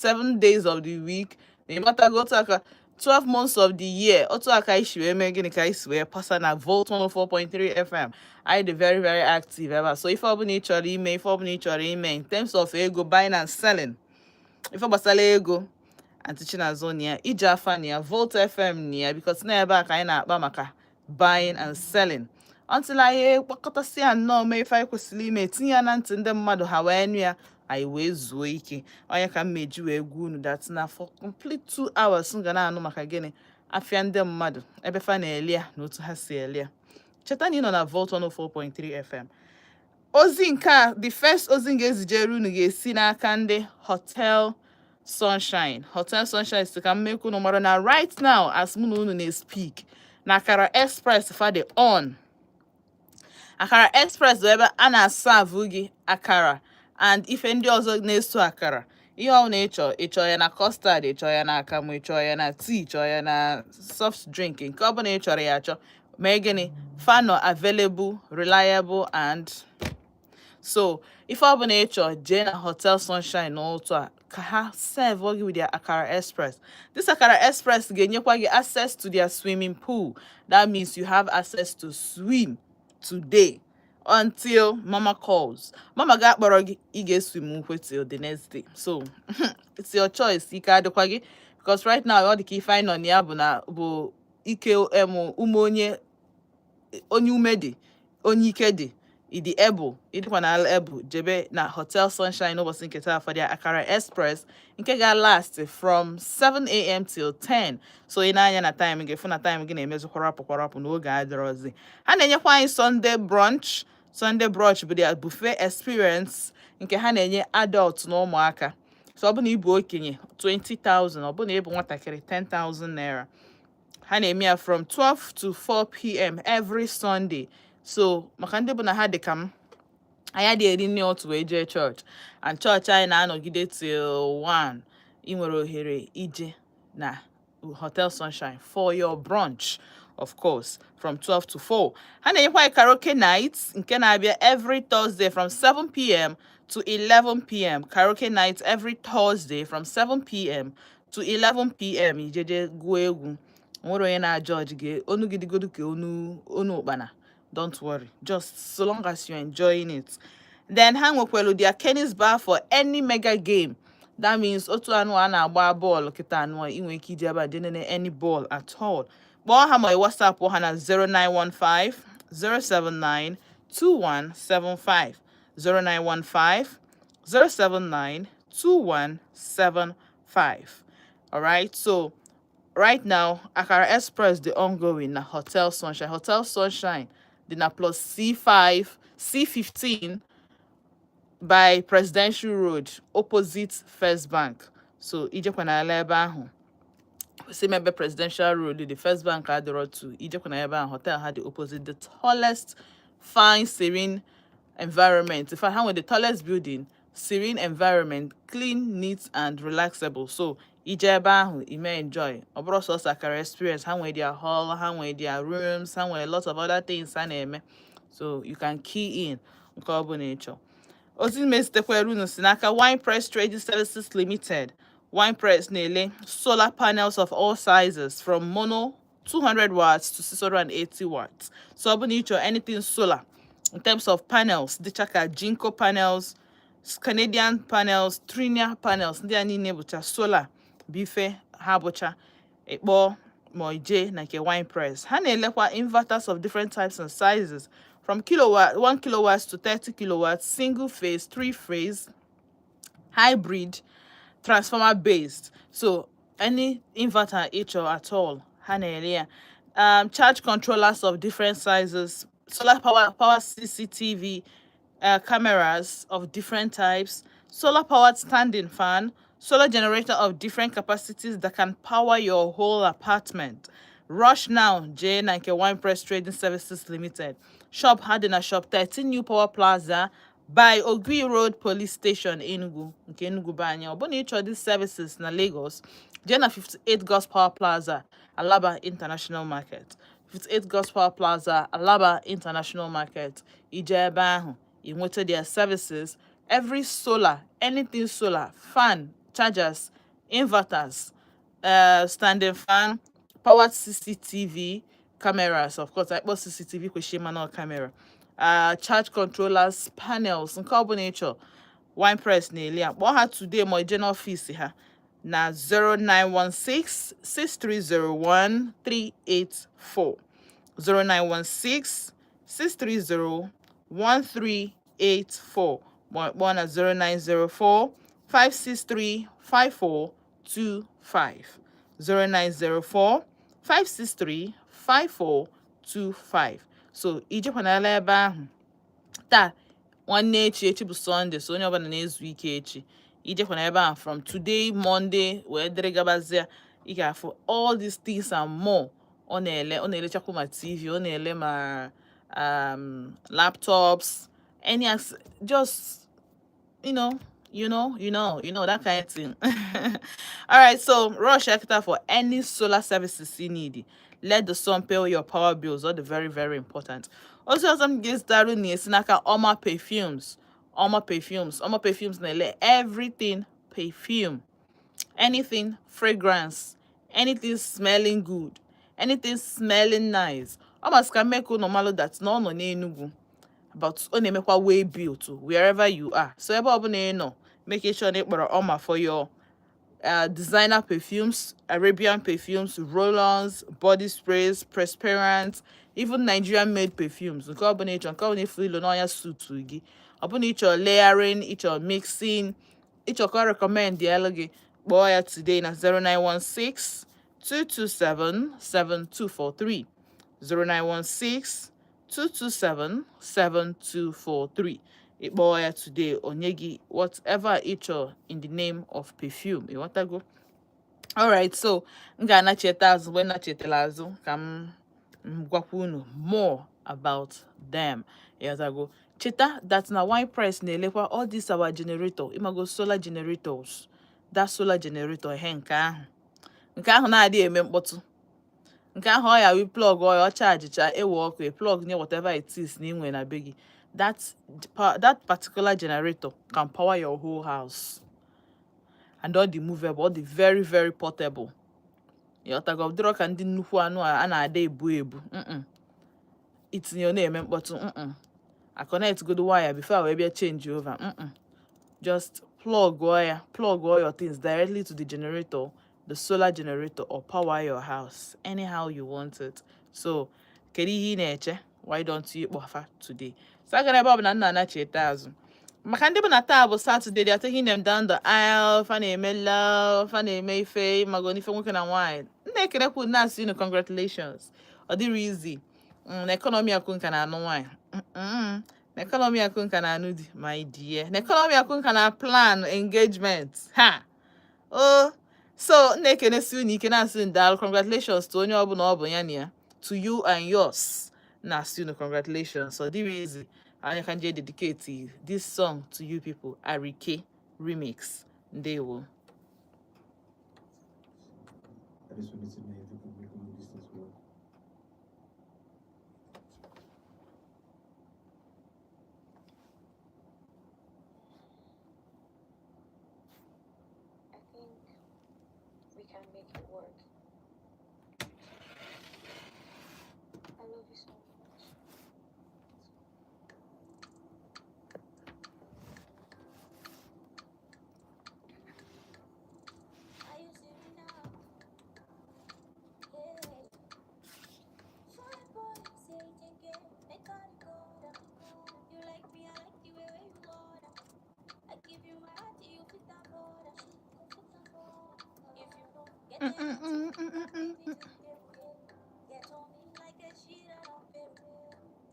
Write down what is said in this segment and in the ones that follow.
7 days of the week, na ịmatago otu aka 12 months of the year, otu aka anyị si wee mee gịnị, ka anyị si wee pasa na Volt 104.3 FM. Anyị dị very very active ebe a. So ife ọbụla ị chọrọ ime, ife ọbụla ị chọrọ ime in terms of ego, buying and selling, ife gbasara ego, Aunty Chinazọ na ya, ije afa na ya, Volt FM na ya, because na ebe a ka anyị na-akpa maka buying and selling until anyị kpakọtasị ya nnọọ, mee ife anyị kwesịrị ime, tinye ya na ntị ndị mmadụ, ha wee nụ ya, anyị wee zuo ike. Onye ka m meji wee gwa unu that na for complete 2 hours m ga na-anụ maka gịnị? Afịa ndị mmadụ, ebe fa na-eli ya na otu ha si eli ya. Cheta na ị nọ na Volt 104.3 FM. Ozi nke a, the first ozi m ga-ezijere unu ga-esi n'aka ndị Hotel Sunshine. Hotel Sunshine si ka mmekwu unu mara na right now, as mụ na unu na-speak, na Akara Express fa dị on. Akara Express bụ ebe a na-aserve gị akara and ife ndị ọzọ na-eso akara. Ihe ọ bụla ịchọ, ịchọ ya na custard, ịchọ ya na akamụ, ịchọ ya na tea, ịchọ ya na soft drink, nke ọ bụla ị chọrọ ya achọ, mee gịnị? Fa nọ available, reliable. And so ife ọbụla ị chọọ, jee na Hotel Sunshine n'ụtụ a ka ha serve gị with their Akara Express. This Akara Express ga-enyekwa gị access to their swimming pool. That means you have access to swim today until mama calls. Mama ga-akpọrọ gị, ị ga-eswim ukwe till the next day. So it's your choice. Ike adịkwa gị, because right now ọ dị ka ife anyị nọ na ya bụ na bụ ike em ume onye, onye ume dị, onye ike dị, ịdị able, ịdịkwa na able, jebe na Hotel Sunshine n'ụbọchị nke taa for their Akara Express nke ga-last from 7 a.m. till 10. So ị na-anya na time gị, fụ na time gị na-emezu kwarapụ kwarapụ n'oge adịrọzi. Ha na-enyekwa anyị Sunday brunch. Sunday brunch bụ their buffet experience nke ha na-enye adult na ụmụaka. So ọ bụ na ị bụ okenye, 20,000. Ọ bụ na ị bụ nwatakịrị, 10,000 naira. Ha na-eme ya from 12 to 4 p.m. every Sunday. So maka ndị bụ na ha dị ka m, anyị adịghị eri nri otu wee jee chọọchị, and chọọchị anyị na-anọgide till 1, ị nwere ohere ije na Hotel Sunshine for your brunch, of course, from 12 to 4. Ha na-enyekwa anyị karaoke night nke na-abịa every Thursday from 7 p.m. to 11 p.m. Karaoke night every Thursday from 7 p.m. to 11 p.m. Ijeje gụọ egwu, nwere onye na-ajọji gị, onu gị dịgodu ka onu onu ụkpana. Don't worry, just so long as you're enjoying it. Then ha nwekwara their Kenny's Bar for any mega game. That means otu anụ a na-agba bọọlụ kịta anụ a, ị nwere ike iji ebe a jee nene any ball at all. Kpọọ ha ma ị WhatsApp ha na 0915 079 2175, 0915 079 2175. All right, so right now Akara Express dị ongoing na Hotel Sunshine. Hotel Sunshine dị na plus C5 C15 by Presidential Road, opposite First Bank. So ijekwa n'ala ebe ahụ, si m ebe Presidential Road dị, First Bank adịrọ tu, ijekwa na ebe ahụ, hotel ha dị opposite, the tallest, fine, serene environment. In fact, ha nwere the tallest building, serene environment, clean, neat and relaxable. So ije ebe ahụ, ime enjoy. Ọ bụrụ sọsọ Akara Experience, ha nwere their hall, ha nwere their rooms, ha nwere a lot of other things ha na-eme. So you can key in nke ọ bụla ị chọọ. Ozi mezitekwara unu si n'aka Wine Press Trading Services Limited. Wine Press na-ele solar panels of all sizes, from mono 200 watts to 680 watts. So ọ bụ na ị chọrọ anything solar in terms of panels, dịcha ka Jinko panels, Canadian panels, Trina panels, ndị a niile bụcha solar bụ ife ha bụcha. Ịkpọọ ma ije na nke Wine Press. Ha na-elekwa inverters of different types and sizes, from kilowatt, 1 kilowatts to 30 kilowatts, single phase, three phase, hybrid, transformer based. So any inverter ị chọrọ at all, ha na-ere ya. Charge controllers of different sizes, solar power CCTV cameras of different types, solar powered standing fan, solar generator of different capacities that can power your whole apartment. Rush now, jee na nke Wine Press Trading Services Limited. Shop ha dị na Shop 13, New Power Plaza by Ogui Road Police Station, Enugu, nke Enugu be anyị. Ọ bụrụ na ị chọrọ these services na Lagos, jee na 58 Gospel Plaza, Alaba International Market. 58 Gospel Plaza, Alaba International Market. Ije ebe ahụ, ị nweta their services. Every solar, anything solar, fan, charge controller, inverter, Chargers, inverters, standing fan, powered CCTV cameras. Of course, I kpọ CCTV kwesịrị ịma na camera, charge controllers, panels, nke ọbụla ị chọrọ, Wine Press na-ele ya. Kpọọ ha today ma ije n'ọfịs ha na 0916 6301 384, 0916 630 1384, ma kpọọ na 0904 563 5425, 0904 563 5425. So ijekwanala ebe ahụ taa, nwanne echi, echi bụ Sunday, so onye ọbụla na-ezu ike echi. Ijekwana ebe ahụ from today, Monday, wee dịrị gabazie, ị ga-afụ all these things and more ọ na-ele. Ọ na-elechakwa ma TV, ọ na-ele ma laptops, any just you know that kind of thing. All right, so rush Ekta for any solar services you need. Let the sun pay your power bills. All the very, very important. Also, some ga-ezitarụ na-esi n'aka Oma Perfumes. Oma Perfumes. Oma Perfumes na-ele everything perfume, anything fragrance, anything smelling good, anything smelling nice. Ọ masị ka mee ka unu malụ that na ọ nọ n'Enugu, but ọ na-emekwa way bill to wherever you are. So ebe ọbụla ị nọ, make sure na ị kpọrọ Oma for your designer perfumes, Arabian perfumes, roll-ons, body sprays, perspirants, even Nigerian made perfumes. Nke ọbụla ị chọrọ, nke ọbụla ifu ilo n'ọnya suit gị. Ọ bụla ị chọrọ layering, ị chọrọ mixing, ị chọrọ ka ọ recommend ya gị, kpọọ ya today na 0916 227 7243, 0916 227 7243. Ị kpọọ ya today, onye gị whatever ị chọrọ in the name of perfume. Ịghọtago? Alright, so m ga-anacheta azụ. Mgbe m nachetara azụ, ka m gwakwa unu more about them. Ịghọtago? Cheta that na Wine Press na-elekwa all this our generator, ịmago, solar generators, that solar generator, ihe nke ahụ na-adịghị eme mkpọtụ, nke ahụ ọ ya wi plug ọ ya ọ charge ewe ọkụ, e plug nye whatever it is na ị nwere na be gị. That particular generator can power your whole house, and all the movable, all the very, very portable. Ịghọtago? Ọ dịrọ ka ndị nnukwu anụ a na-ada ebu ebu, itinye ọ na-eme mkpọtụ, a connect godo wire before wee bịa change over. Just plug ya, plug all your things directly to the generator, the solar generator, or power your house anyhow you want it. So kedu ihe ị na-eche? Why don't you kpọfa today? So agara ebe ọ bụ na nna anacheta azụ maka ndị bụ na taa bụ Saturday, they are taking them down the aisle. Fa na-eme love, fa na-eme ife mago n'ife nwoke na nwaanyị. M na-ekenekwu, na-asị unu congratulations. Ọ dịrị easy na economy akụ nka na-anụ nwaanyị, na economy akụ nka na-anụ di, my dear, na economy akụ nka na plan engagement ha o. So m na-ekenesi unu ike, na-asị unu daalụ. Congratulations to onye ọbụla ọ bụ ya na ya, to you and yours. Na-asị unu congratulations. Ọ dịrị easy. Anyị ka nje dedicate this song to you people, Arike remix. Ndewo. I just wanted to know if we can make long distance work. I think we can make it work. I love you so much. Are you see me now? Yeah. Fine boy, say it again. Make all the go. You like me, I like the way you go. I give you my heart, you fit the border. If you don't get it, get on me like a sheet on paper.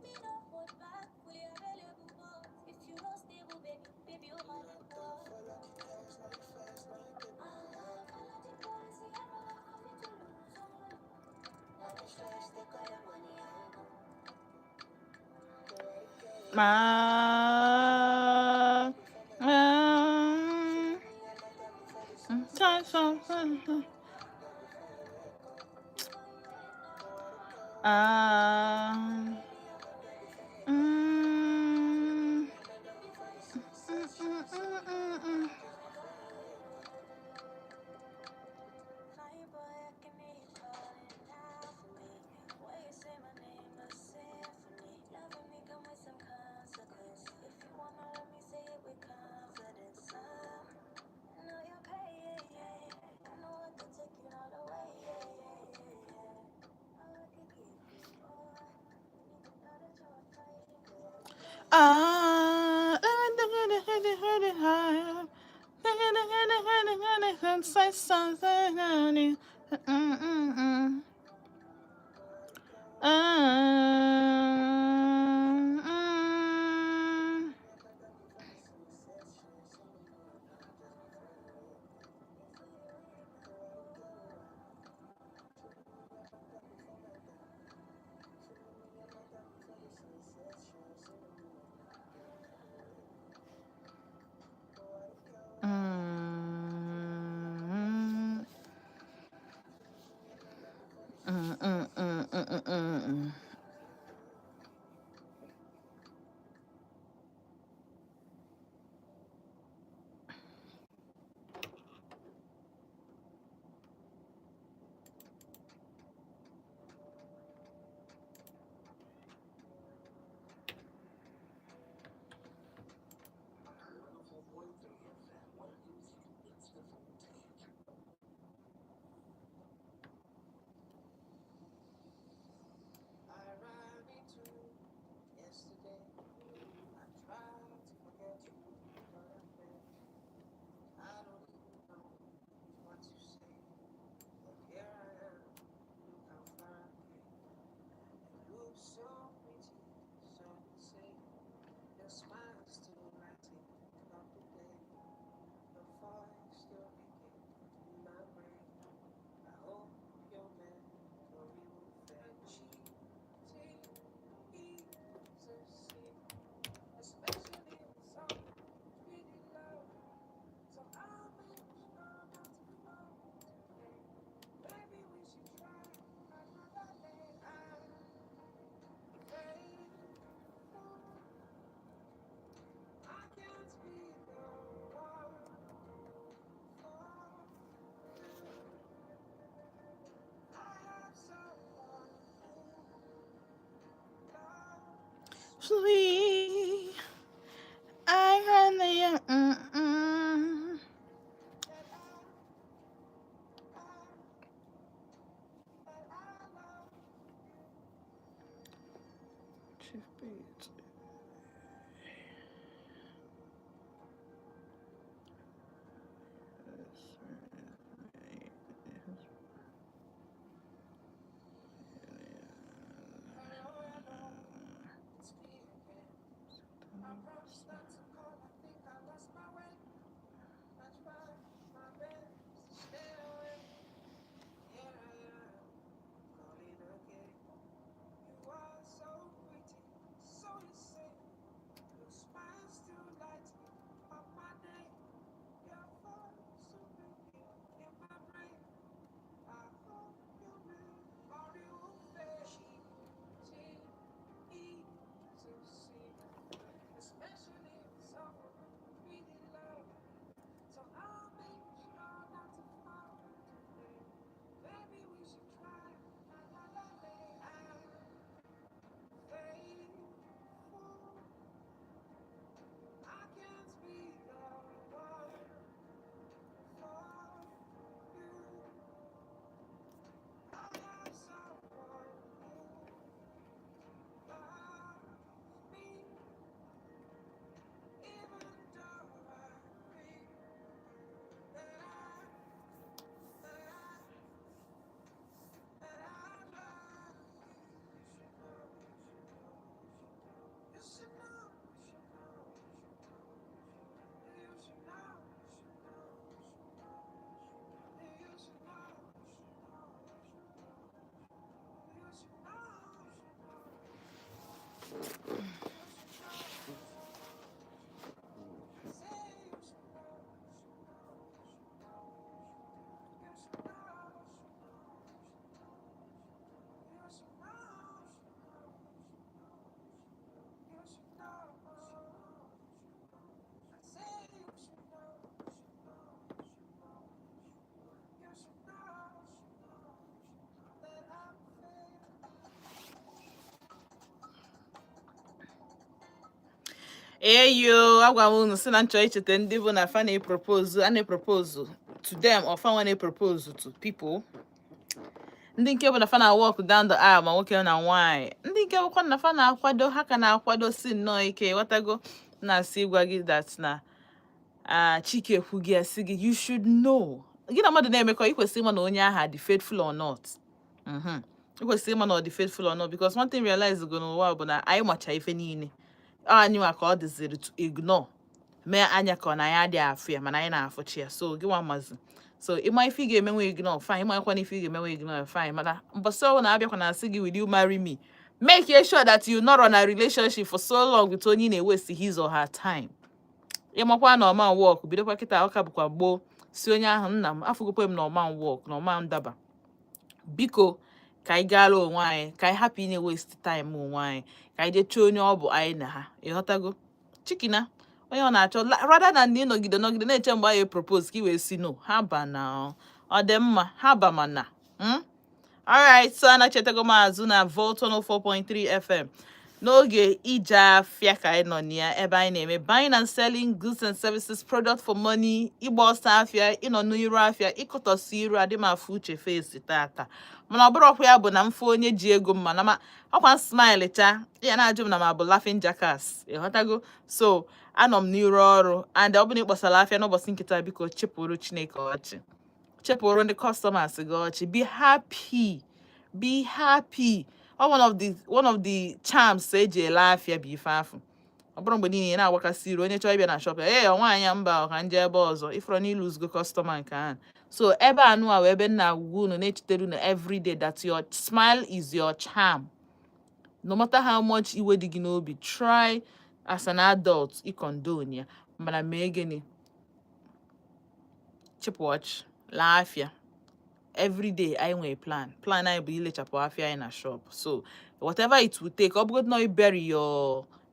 Me no hold back, fully available. But if you not stable, baby, baby, oh my God. I love the boys, I love to lose. Now the stress, take all your money and go. Ma. Ah, mm, mm, mm, mm, mm, mm, mm, mm. Sweet, I had the mm. Chief Bates. Eyo, agwa m unu sị na nchọ icheta ndị bụ na fa na-epropose, a na-epropose to them or fa nwa na-epropose to people. Ndị nke bụ na fa na walk down the aisle, ma nwoke na nwaanyị. Ndị Nke bụkwa na fa na-akwado, ha ka na-akwadosi nnọọ ike. Ghọtago, na-asị ịgwa gị that na, ah, Chike ekwu gị, asị gị you should know, gị na mmadụ na-emekọ, ị kwesịrị ịma na onye ahụ dị faithful or not. Ị kwesịrị ịma na ọ dị faithful or not, because one thing realize go n'ụwa bụ na anyị macha ife niile. Ọ anyị nwa ka ọ dịziri to ignore, mee anya ka ọ na ya adịghị afụ ya, mana anyị na-afụchi ya. So gị nwa mazi, so ịma ife ị ga-emenwe, ignore, fine. Ịma na ife ị ga-emenwe, ignore, fine. Mana mbọsị ọbụla na-abịakwa na asị gị, "Will you marry me?" make sure that you not on a relationship for so long with onye ị na-waste his or her time. Ịmakwa na ọma work, bidokwa kịta. Ọka bụkwa gboo si onye ahụ, nna m, afụgokwe m na ọma work na ọma ndaba. Biko, ka anyị gaara onwe anyị, ka anyị hapụ ị waste time onwe anyị, ka anyị jee chọọ onye ọ bụ anyị na ha. Ịghọtago, chikina onye ọ na-achọ, rather than na ịnọgide nọgide na-eche mgbe anyị propose ka ị wee si no ha ba na ọ dị mma ha ba mana. Alright, so a na-echetago m azụ na Volt 104.3 FM n'oge ije afịa ka anyị nọ na ya, ebe anyị na-eme buying and selling goods and services, product for money, ịgba ọsọ afịa, ịnọ n'iru afịa, ịkọtọsi iru adị m afụ uche face tata. Mana ọ bụrụkwa ya bụ na mfe onye ji ego mma na ma ọkwa smile cha ya na-ajụ m na ma bụ laughing jackass. Ịghọtago? So anọ m n'iru ọrụ, and ọ bụrụ na ị kpọsara afịa n'ụbọchị nkịta, biko chepụrụ Chineke ọchị, chepụrụ ndị customers gị ọchị. Be happy, be happy. Ọ one of the charms eji ele afịa bụ ife afụ. Ọ bụrụ mgbe niile ị na-agbakasị iru, onye chọrọ ịbịa na shop ya, ee, nwaanyị mba, ọ ka nje ebe ọzọ ifụrọ na iluzgo customer nke ahụ. So ebe a nụa wee ebe m na-agwa unu, na-echetere unu everyday that your smile is your charm. No matter how much iwe dị gị n'obi, try as an adult ị condone ya, mana mee gịnị? Chịpụ ọchị, laa afịa. Everyday anyị nwere plan. Plan anyị bụ ilechapụ afịa anyị na shop. So whatever it will take, ọ bụgodị na bury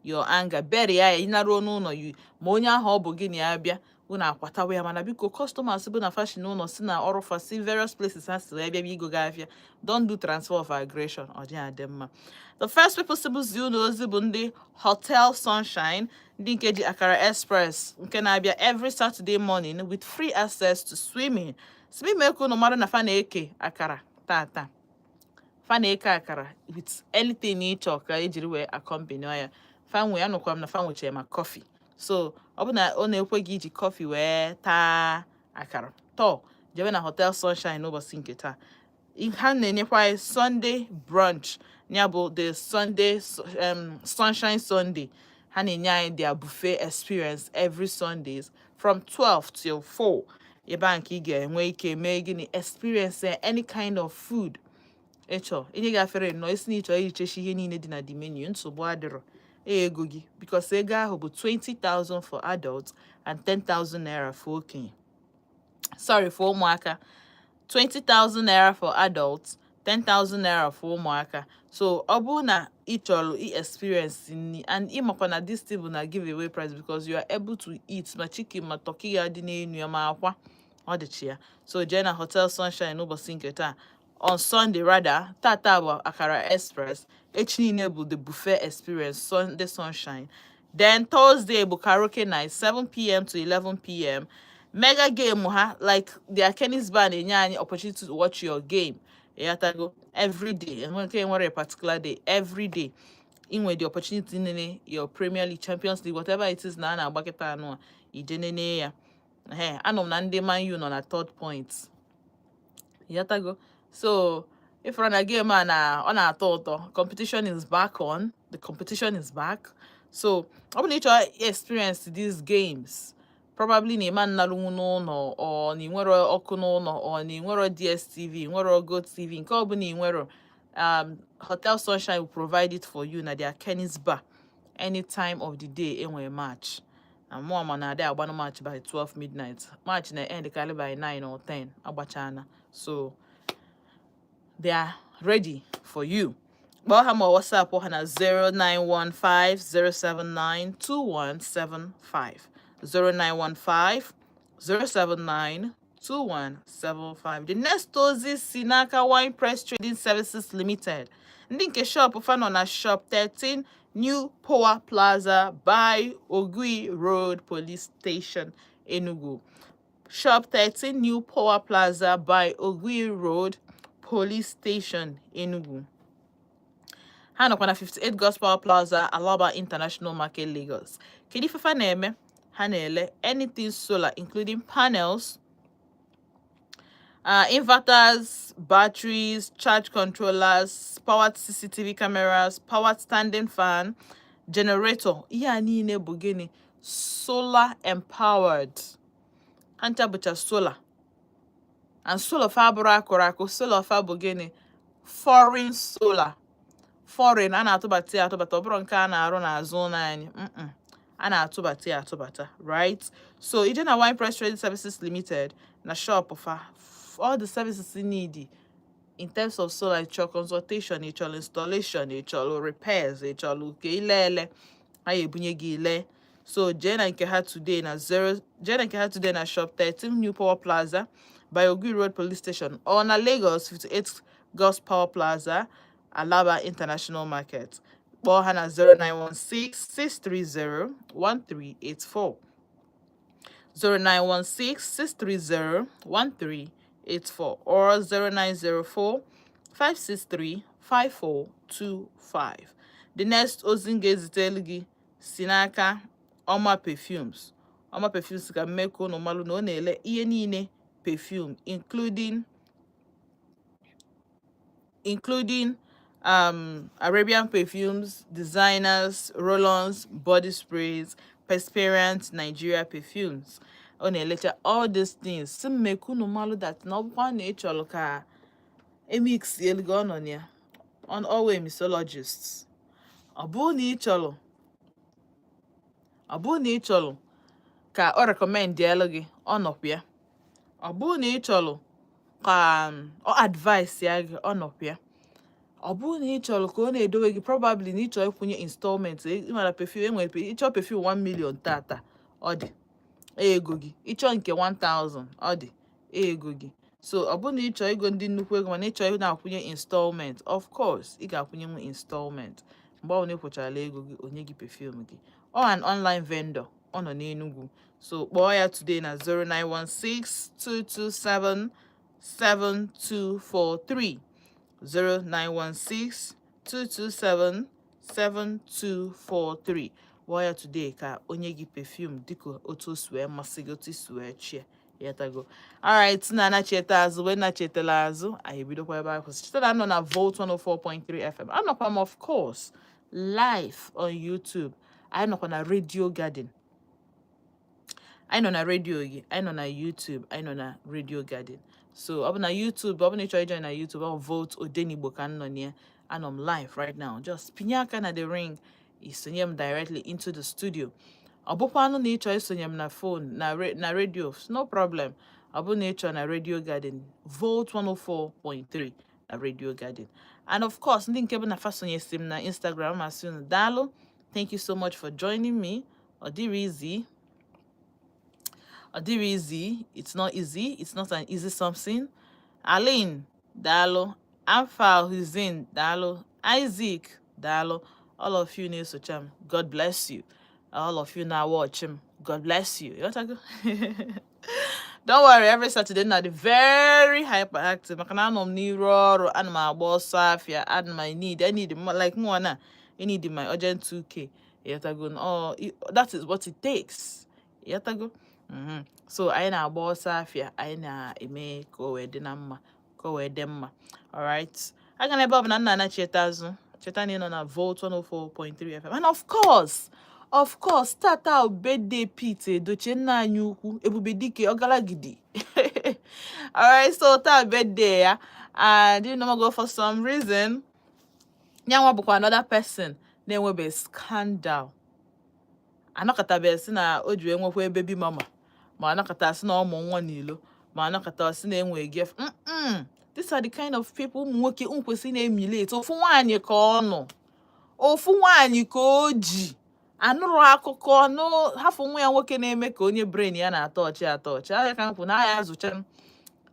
your anger, bury ya, ya ịnaruo n'ụlọ you, ma onye ahụ ọ bụ gị na ya bịa, unu akwatawa ya. Mana biko, customers bụ na fashion ụlọ si na ọrụ fa si various places ha si wee bịa bịa igo gị afịa, don't do transfer of aggression. Ọ dị adị mma. The first people si bụzi unu ozi bụ ndị Hotel Sunshine, ndị nke ji Akara Express, nke na-abịa every Saturday morning with free access to swimming. Swimming ka unu mara na fa na-eke akara tata, fa na-eke akara with anything ị chọ ka ejiri wee accompany ya. Fa nwe anụkwa m na fa nwechara ma coffee, so ọ bụ na ọ na-ekwe gị iji coffee wee taa akara tọọ, jebe na Hotel Sunshine n'ụbọchị nke taa. Ha na-enyekwa anyị Sunday brunch, ya bụ the Sunday Sunshine Sunday. Ha na-enye anyị their buffet experience every Sundays from 12 till 4, ebe a nke ị ga-enwe ike mee gịnị? Experience any kind of food ịchọ. Inye gị afere nnọọ isi na ịchọ iji ihe niile dị na the menu, nsogbu adịrọ. Ego gị, because ego ahụ bụ 20,000 for adults and 10,000 naira for okenye, sorry, for ụmụaka. 20,000 naira for adults, 10,000 naira for ụmụaka. So ọ bụrụ na ị chọrọ i experience nni, and ịmakwa na this thing bụ na give away price, because you are able to eat ma chicken ma turkey ya dị n'enu ya, ma akwa ọ dịchi ya. So jee na Hotel Sunshine n'ụbọchị nke taa, on Sunday rather. Tata bụ Akara Express, echi niile bụ the buffet experience, Sunday Sunshine. Then Thursday bụ karaoke night, 7 p.m. to 11 p.m. Mega game ha, like their Kenny's Bar, na-enye anyị opportunity to watch your game. Ịghọtago? Every day, enwe nke nwere a particular day, every day ị nwere the opportunity nene your Premier League, Champions League, whatever it is na a na-agba kịta anụ a, ije nene ya. Ehe, anọ m na ndị Man U nọ na third point. Ịghọtago? So ifụrụ na game a na ọ na-atọ ụtọ. Competition is back on, the competition is back. So ọ bụ na ị chọrọ experience these games, probably na ịma nnarunwu n'ụlọ, ọ na ị nwere ọkụ n'ụlọ, ọ na ị nwere DSTV, nwere GoTV, nke ọ bụla ị nwere, Hotel Sunshine will provide it for you na their Kenny's Bar any time of the day enwere match. Na mụọ ma na-adị agbanụ match by 12 midnight, match na end karị by 9 or 10, agbachana. So they are ready for you. Kpọọ ha ma WhatsApp ha na 0915 079 2175, 0915 079 2175. The next ozi si n'aka Wine Press Trading Services Limited, ndị nke shop fa nọ na shop 13, New Power Plaza by Ogui Road Police Station, Enugu. Shop 13, New Power Plaza by Ogui Road Police Station, Enugu. Ha nọkwa na 58 Gospel Plaza, Alaba International Market, Lagos. Kedu ife fa na-eme? Ha na-ele anything solar, including panels, inverters, batteries, charge controllers, powered CCTV cameras, powered standing fan, generator. Ihe a niile bụ gịnị? Solar empowered. Ha ncha bụcha solar. And solar fa bụrụ akụrụ akụ, solar fa bụ gịnị? Foreign solar. Foreign, a na-atụbata ya atụbata, ọ bụrụ nke a na-arụ n'azụ ụlọ anyị. A na-atụbata ya atụbata, right? So ije na Wine Press Trading Services Limited na shop fa, all the services you need in terms of solar: ị chọrọ consultation, ị chọrọ installation, ị chọrọ repairs, ị chọrọ nke ilele, ha ebunye gị ile. So jee na nke ha today na zero, jee na nke ha today na shop 13, New Power Plaza by Ogui Road Police Station, or na Lagos, 58 Gospel Plaza, Alaba International Market. Kpọọ ha na 0916 630 1384, 0916 630 1384 or 0904 563 5425. The next ozi m ga-ezitelu gị si n'aka Ọma Perfumes. Ọma Perfumes ka mmekọ unu malụ na ọ na-ele ihe niile perfume, including Arabian perfumes, designers, roll-ons, body sprays, perspirant, Nigeria perfumes. Ọ na-elecha all these things. Si mmekọ unu malụ that na ọ bụkwa na ị chọrọ ka emix elu gị, ọ nọ na ya on always mixologists. Ọ bụrụ na ị chọrọ ka ọ recommend elu gị, ọ nọkwa ya. Ọ bụrụ na ị chọrọ ka ọ advice ya gị, ọ nọkwa ya. Ọ bụrụ na ị chọrọ ka ọ na-edowe gị, probably na ị chọrọ ịkwụnye installment, ị mara perfume enwere, ịchọ perfume 1 million tata, ọ dị ego gị. Ịchọ nke 1000, ọ dị ego gị. So ọ bụrụ na ị chọrọ ego ndị nnukwu ego, mana ị chọrọ ị na-akwụnye installment, of course ị ga-akwụnyenwu installment. Mgbe ọbụla ị kwụcharala ego gị, onye gị perfume gị. Ọ an online vendor, ọ nọ n'Enugu. So kpọọ ya today na 0916 227 7243, 0916 227 7243. Kpọọ ya today ka onye gị perfume dịka otu o si wee masị gị, otu i si wee chie yatago. Alright, na anacheta azụ, wee nachetela azụ, anyị ebidokwa ebe anyị kwụsị. Cheta na anọ na Volt 104.3 FM. Anọkwa m, of course, live on YouTube. Anyị nọkwa na Radio Garden. Anyị nọ na redio gị, anyị nọ na YouTube, anyị nọ na Radio Garden. So ọ bụ na YouTube, ọ bụ na ị chọrọ ijoin na YouTube, ọ Volt Odenigbo ka m nọ na ya. Anọ m live right now. Just pinye aka na the ring, isonye m directly into the studio. Ọ bụkwanụ na ị chọrọ isonye m na phone na radio, no problem. Ọ bụ na ị chọrọ na Radio Garden, Volt 104.3 na Radio Garden. And of course, ndị nke bụ na fasonyesi m na Instagram, masị unu daalụ. Thank you so much for joining me. Ọ dịrị easy, ọ dịrị easy. It's not easy, it's not an easy something. Aline, daalụ. Alpha Hussein, daalụ. Isaac, daalụ. All of you na-esocha m, God bless you. All of you na watch m, God bless you. Ịghọtago? Don't worry, every Saturday na dị very hyperactive, maka na anọ m n'iru ọrụ, ana m agba ọsọ afịa, ana m I need like mụnwa na I need my urgent 2K. Ịghọtago? Oh, that is what it takes. Ịghọtago? So anyị na-agba ọsọ afịa, anyị na-eme ka o wee dị na mma, ka o wee dị mma. Alright, aga na ebe ọ bụ na nna anacheta azụ. Cheta na ị nọ na Volt 104.3 FM. And of course, tata bụ birthday Pete Edochie, nna anyị ukwu, Ebube Dike Ọgalagidi. Alright, so taa birthday ya, and you know, go for some reason, nyanwa bụkwa another person na-enwebe scandal. Anọkọtabeghị sị na o ji wee nwekwa baby mama, ma anọkọta sị na ọmụ nwa n'ilo, ma anọkọta sị na enwe gef. These are the kind of people ụmụ nwoke m kwesịrị na-emulate. Ofu nwaanyị ka ọ nọ, ofu nwaanyị ka o ji anụrụ akụkọ nụ hafụ nwa ya nwoke na-eme ka onye brain ya na-atọ ọchị atọ ọchị ahịa ka nkwụ na ahịa azụcha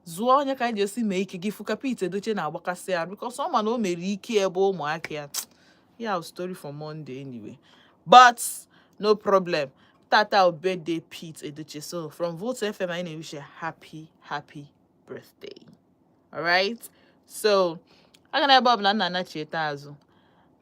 zụọ onye ka anyị ji esi mee ike gị fụ ka Pete Edochie na-agbakasị arụ, because ọ ma na o mere ike ebe ụmụaka ya ya. Story for Monday anyway, but no problem. Tata bụ birthday Pete Edochie, so from Volt FM, anyị na-wish ya happy, happy birthday. Alright, so aga na ebe ọ bụla nna anachieta azụ.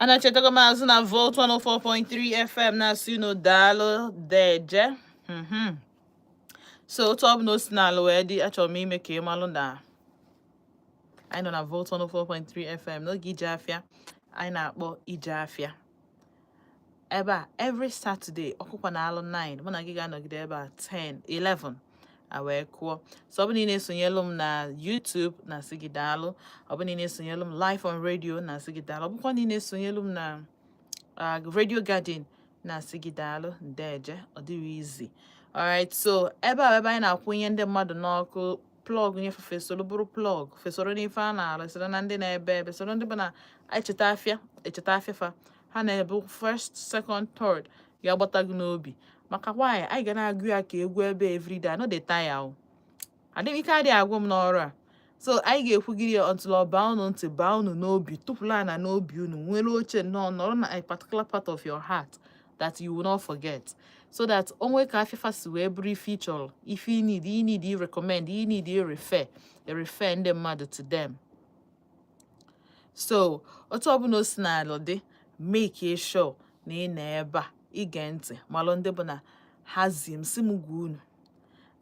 Anachetago m azụ na Volt 104.3 FM na-asị unu daalụ deje. So otu ọ bụla o si n'ala wee dị, achọrọ m ime ka ị malụ na anyị nọ na Volt 104.3 FM n'oge ije afịa anyị na-akpọ ije afịa ebe a every Saturday. Ọkụkwa na alụ 9, mụ na gị ga-anọgide ebe a 10, 11 a wee kụọ. So ọ bụ na ị na-esonyelu m na YouTube, na-asị gị daalụ. Ọ bụ na ị na-esonyelu m live on radio, na-asị gị daalụ. Ọ bụkwa na ị na-esonyelu m na Radio Garden, na-asị gị daalụ, ndeje. Ọ dịrị easy. Alright, so ebe a bụ ebe anyị na-akwụnye ndị mmadụ n'ọkụ, plug nyefe fesoro bụrụ plug fesoro n'ife a na-arụ, soro na ndị na-ebe ebe, soro ndị bụ na echeta afịa, echeta afịa fa ha na-ebu first, second, third ga-agbata gị n'obi. Maka why anyị ga na-agụ ya ka egwu ebe everyday. I no dey tire o, adịghị ike, adịghị agwụ m n'ọrụ a. So anyị ga-ekwugide ya until ọ baa unu ntị, baa unu n'obi, tụpụrụ ana n'obi unu, nwere oche nnọọ nọrọ na a particular part of your heart that you will not forget, so that onwe ka afịfa si wee bụrụ ife ị chọrọ, ife ị need, ị need ị recommend, ị need ị refer ndị mmadụ to them. So otu ọbụla o si n'ala dị, make sure na ị nọ ebe a ige ntị, malụ ndị bụ na ha zi m si m gwa unu.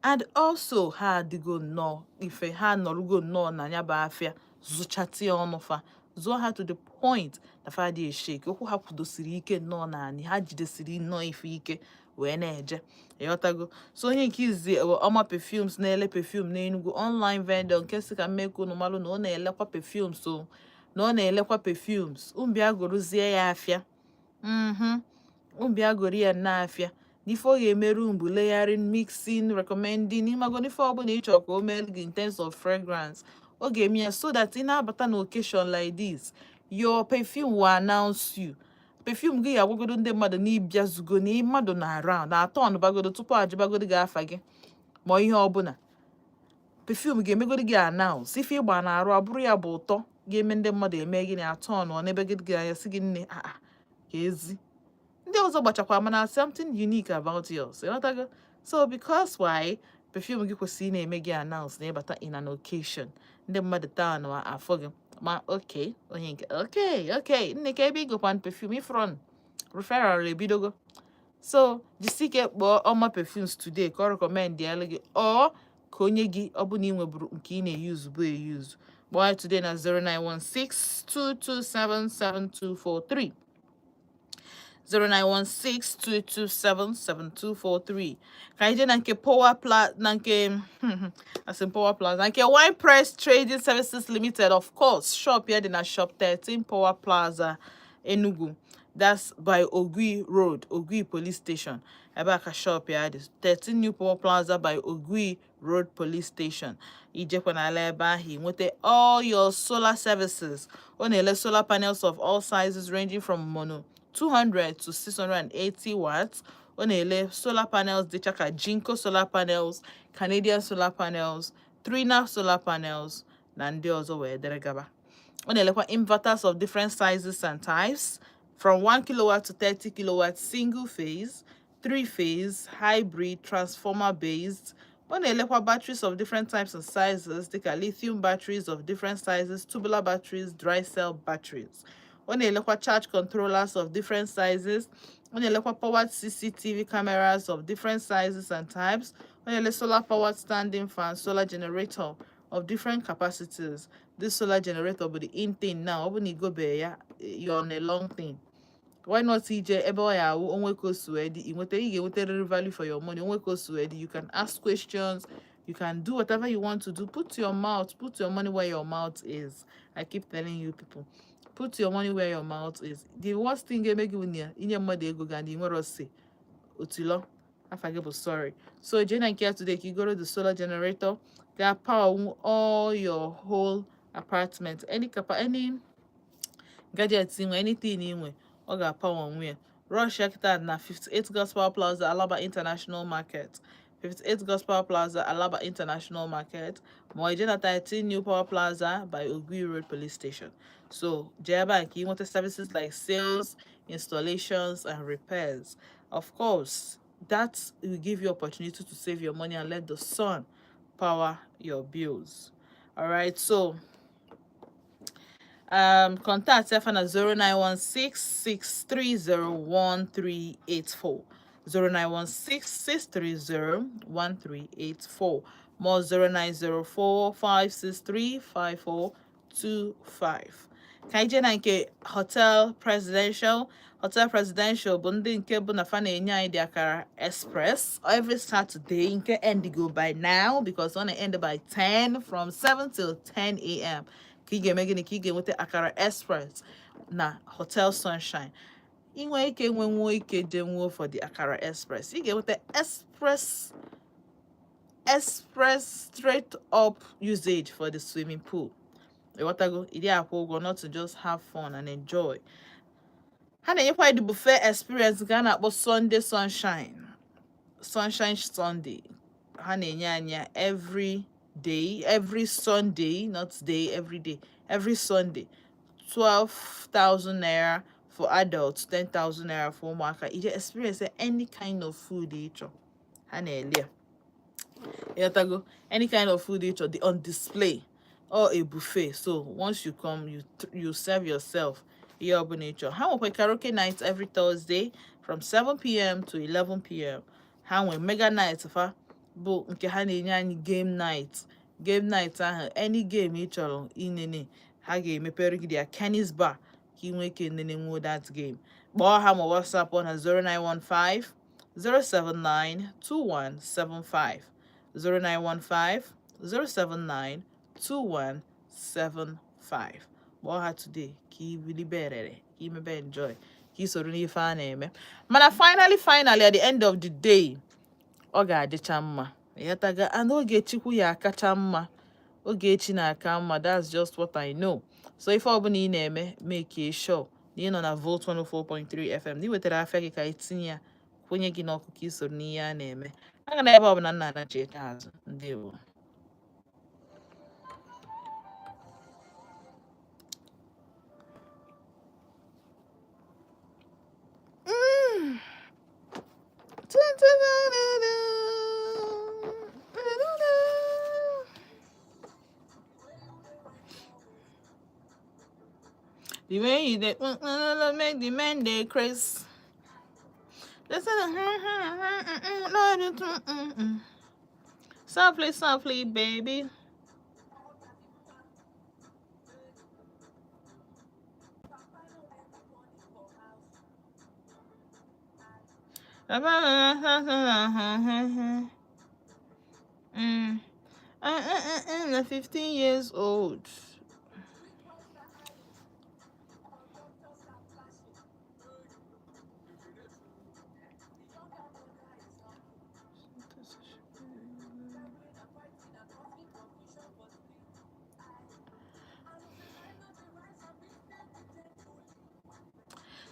And also ha adịgo nnọọ ife ha nọrụgo nnọọ na ya bụ afịa, zụchata ya ọnụ fa, zụọ ha to the point na fa adịghị eshake okwu. Ha kwudosiri ike nnọọ naanị ha, jidesiri nnọọ ife ike wee na-eje, ịghọtago? So onye nke izi bụ Ọma Perfumes, na-ele perfume n'Enugu, online vendor nke si ka mmekọ unu malụ na ọ na-elekwa perfumes o, na ọ na-elekwa perfumes. Unu bịa gorozie ya afịa. Unu bịa goro ya n'afịa n'ife ọ ga-emeru mbụ, layering, mixing, recommending, ịmago n'ife ọbụla ị chọrọ ka o mee gị in terms of fragrance, ọ ga-eme ya, so that ị na-abata na occasion like this, your perfume will announce you. Perfume gị ga-agwagodo ndị mmadụ na ịbịazugo, na mmadụ na around na atọ ọnụbagodo tupu ajụbagodo gị afa gị ma ihe ọbụla. Perfume ga-emegodo gị announce ife ịgba na-arụ, abụrụ ya bụ ụtọ ga-eme ndị mmadụ eme gịnị, atọ ọnụ n'ebe gị gị anya, sị gị, "Nne, aa, ka ezi ndị ọzọ gbachakwa, mana something unique about yours." Ịghọtago? So because why perfume gị kwesịrị ị na-eme gị announce na ịbata in an occasion, ndị mmadụ taa na afọ gị ma okay, onye nke okay, nne, ka ebe igokwan perfume ifron referral ebidogo. So jisike kpọọ Ọma Perfumes today ka ọ recommend ya gị, ọ ka onye gị ọ bụ na ị nweburu nke ị na-eyuzu bụ eyuzu. Kpọọ ya today na 0916 227 7243, 0916-227-7243. Ka anyị jee na nke Power Pla, na nke asị Power Plaza, na nke Wine Press Trading Services Limited. Of course, shop ya dị na shop 13 Power Plaza, Enugu. That's by Ogui Road, Ogui Police Station. Ebe a ka shop ya dị. 13 New Power Plaza by Ogui Road Police Station. Ijekwa n'ala ebe ahụ ị nweta all your solar services. Ọ na-ele solar panels of all sizes ranging from mono 200 to 680 watts. Ọ na-ele solar panels dịcha ka Jinko solar panels, Canadian solar panels, Trina solar panels na ndị ọzọ wee dere gaba. Ọ na-elekwa inverters of different sizes and types from 1 kilowatt to 30 kilowatt, single phase, three phase, hybrid, transformer based. Ọ na-elekwa batteries of different types and sizes dịka lithium batteries of different sizes, tubular batteries, dry cell batteries. Ọ na-elekwa charge controllers of different sizes. Ọ na-elekwa powered CCTV cameras of different sizes and types. Ọ na-ele solar powered standing fan, solar generator of different capacities. This solar generator bụ the in thing now. Ọ bụ na igobe ya, you're on a long thing. Why not ije ebe ọ ya awụ onwe ka o si wee dị, ị nweta, ị ga-enwetarịrị value for your money. Onwe ka o si wee dị, you can ask questions, you can do whatever you want to do. Put your mouth, put your money where your mouth is. I keep telling you people, put your money where your mouth is. The worst thing ga-eme gị bụ na inye mmadụ ego ga na ị nwere ose otilo afa gị bụ sorry. So jee na nke ya today ka ị goro the solar generator ga power all your whole apartment, any capa, any gadget ị nwe, anything ị nwe, ọ ga-apower onwe ya. Rush ya kịta na 58 Gospel Plaza, Alaba International Market. 58 Gospel Plaza, Alaba International Market, ma ọ jee na 13 New Power Plaza by Ogui Road Police Station. So jee ebe a ka ị nweta services like sales, installations and repairs. Of course, that will give you opportunity to save your money and let the sun power your bills. All right, so contact Stefan at 0916 630 1384, 0916 630 1384, more 0904 563 5425. Ka anyị jee na nke Hotel Presidential. Hotel Presidential bụ ndị nke bụ na fa na-enye anyị dị Akara Express every Saturday, nke end go by now because ọ na-end by 10, from 7 till 10 a.m. Ka ị ga-eme gịnị? Ka ị ga-enweta Akara Express na Hotel Sunshine. Ị nwee ike nwenwuo ike jee nwuo for the Akara Express, ị ga-enweta express express straight up usage for the swimming pool. Ịghọtago? Ịdị akwụ ụgwọ, not to just have fun and enjoy. Ha na-enyekwa the buffet experience nke a na-akpọ Sunday Sunshine, Sunshine Sunday. Ha na-enye anyị ya every day, every Sunday, not day, every day, every Sunday, 12,000 naira for adults, 10,000 naira for ụmụaka. Ije experience any kind of food ị chọ, ha na-ele ya. Ịghọtago? Any kind of food ị chọ dị on display or a buffet. So once you come, you serve yourself ihe ọbụla ị chọrọ. Ha nwekwa karaoke night every Thursday from 7 p.m. to 11 p.m. Ha nwe mega night fa bụ nke ha na-enye anyị game night. Game night ahụ, any game ị chọrọ inene, ha ga-emepere gị their Kenny's Bar ka ị nwee ike nene nwuo that game. Kpọọ ha ma WhatsApp na 0915 079 2175, 0915 079 2175. Kpọọ ha today ka ị biliberere, ka ị mebe enjoy, ka ị soro n'ife a na-eme. Mana finally, finally, at the end of the day, ọ ga-adịcha mma. Ịghọtago? And oge Chukwu ya akacha mma, oge echi na-aka mma. That's just what I know. So ife ọbụla ị na-eme, make sure na ị nọ na Volt 104.3 FM, na ị wetara afịa gị ka ị tinye ya, kwụnye gị n'ọkụ, ka ị soro n'ihe a na-eme. Aga na ebe ọbụla nna anachi azụ. Ndewo. The way you dey make the men dey craze. They say, softly, softly, baby. 15 years old.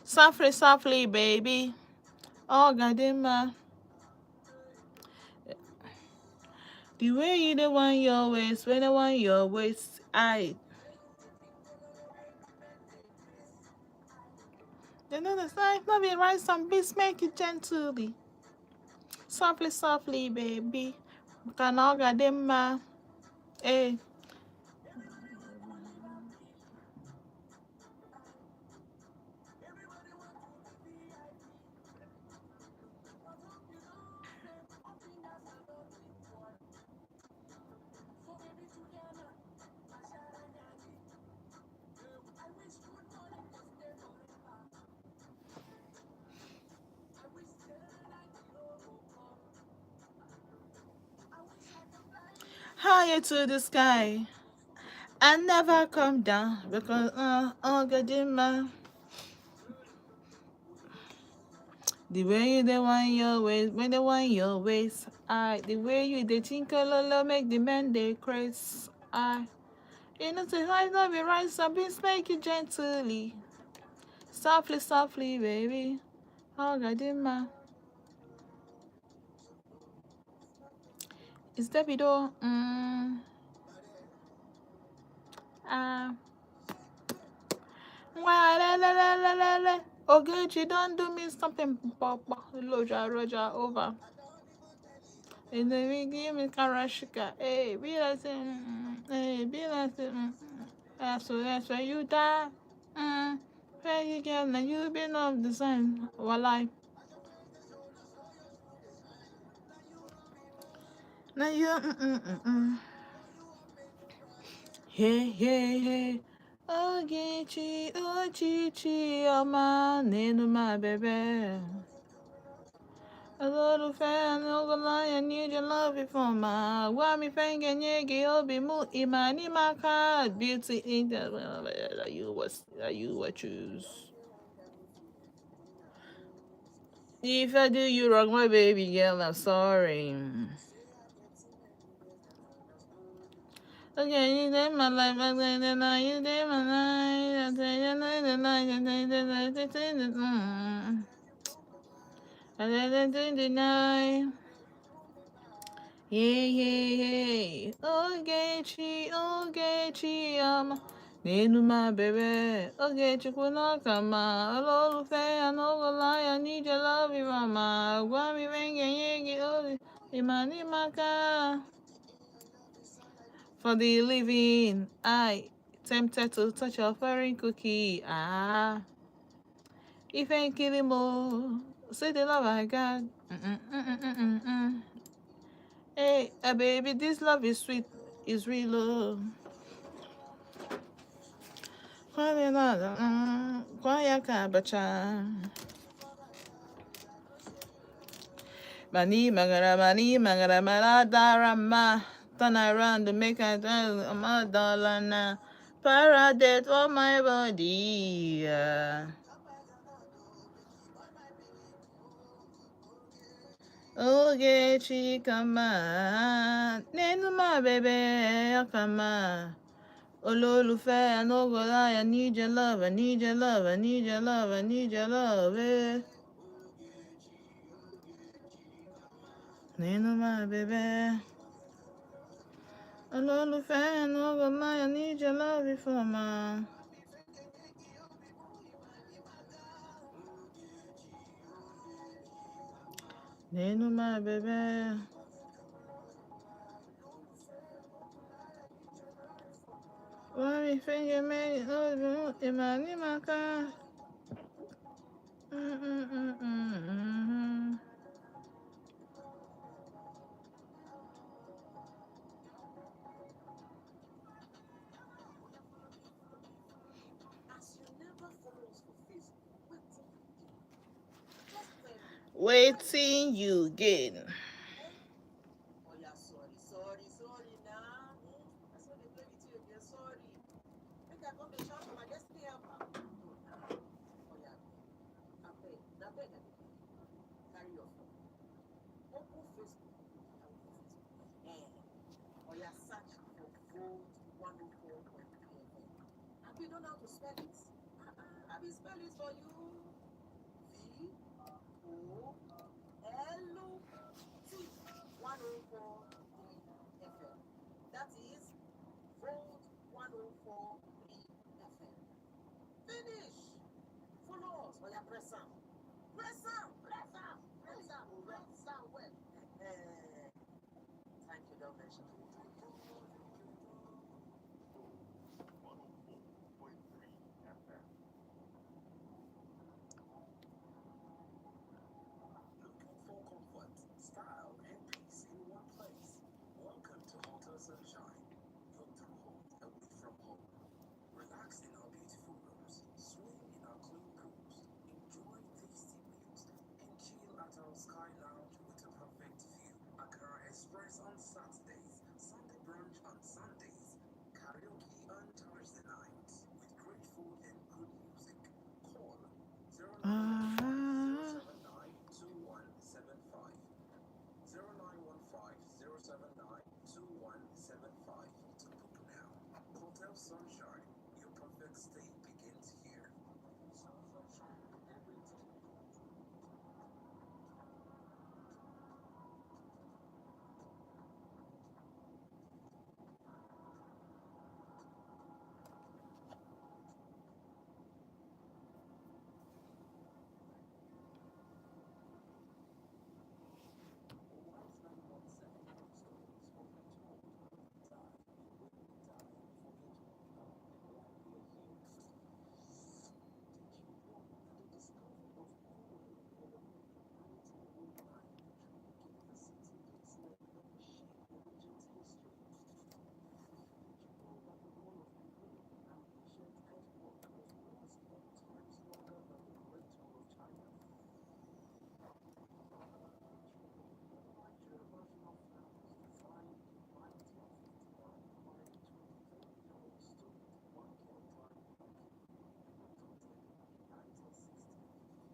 Softly, softly, baby. Ọ ga-adị mma. The way you dey want your waist, when I want your waist, I. You know the sign, no be rice and beans, make it gently. Softly, softly, baby. Maka na ọ ga-adị mma. Ee. Higher to the sky. I never come down because ọ ga-adị mma. The way you dey want your waist, when they want your waist, I. The way you dey tinkalolo make the men dey craze, I. You know say life no be rice and beans, make it gently. Softly, softly, baby. Ọ ga-adị mma. It's Davido. Ah. Wah, la, la, la, la, la, la. Ogechi, don't do me something. Papa, Loja, Roja, over. And then we give me Karashika. Hey, be like, hey, be like, So that's when you die. Where you get now you been of the same. Walai. Now you Hey, hey, hey. Ogechi, Ochichi, ọma n'elu my baby. A little fan, no go lie, I need your love before my gwa m ife m ga-enye gị obi mụ ịma n'ime aka beauty in the you was you what choose. If I do you wrong, my baby girl, I'm sorry. Okay, you did my life, I did you did my life, I did deny. Yeah, yeah, yeah. Ogechi, Ogechi, n'elu my baby. Ogechi kwụ n'ọka ma olólùfẹ́ I no go lie, I need your love, you mama. Gwa m ife m ga-enye gị obi ịma n'ime aka. For the living, I tempted to touch your foreign cookie. Ah, ife nkiri mo, say the love I got. Mm-mm-mm-mm-mm-mm. Hey, baby, this love is sweet, is real. Oh. Kwa ya ka abacha. Mani magara, mani magara, mara ma. Turn around to make a my dollar now. Paradise for my body. Yeah. Ogechi kama, nenu my baby kama. Olólùfẹ́, I no go lie, I need your love, I need your love, I need your love, I need your love. Eh. Nenu my baby. Olólùfẹ́, I no go lie, I need your love before my. Nenu my baby. Why me finger me oh imani maka. Waiting you gain. O L T 104.3 FM. That is Volt 104.3 FM. Finish. Follow us. Oya, press am. Press am. Press am. Press am. Press am well. Eh, thank you, don't mention. 104.3 FM. Looking for comfort, style, and peace in one place? Welcome to Hotel Sunshine, your true home away from home. Relax in our beautiful rooms, swim in our clean pools, enjoy tasty meals, and chill at our Sky Lounge with a perfect view. Akara Express on Saturdays, Sunday brunch on Sundays, karaoke on Thursday nights with great food and good music. Call 0915 Ah. 079 2175. 0915 079 2175 to book now. Hotel Sunshine, your perfect stay begins here. A wise man once said, "Stories often told die, and when we die, we forget who we are and why we are here." Did you know that the discovery of coal in Illinois in 1909 literally gave the city its name and shaped the region's history? Did you know that the role of Peru in ancient earthwork was once 10 times longer than the Great Wall of China? Did you know that the Nigerian national flag was designed in 1959 by a 23-year-old student, Michael Tai Oki, and adopted in 1960?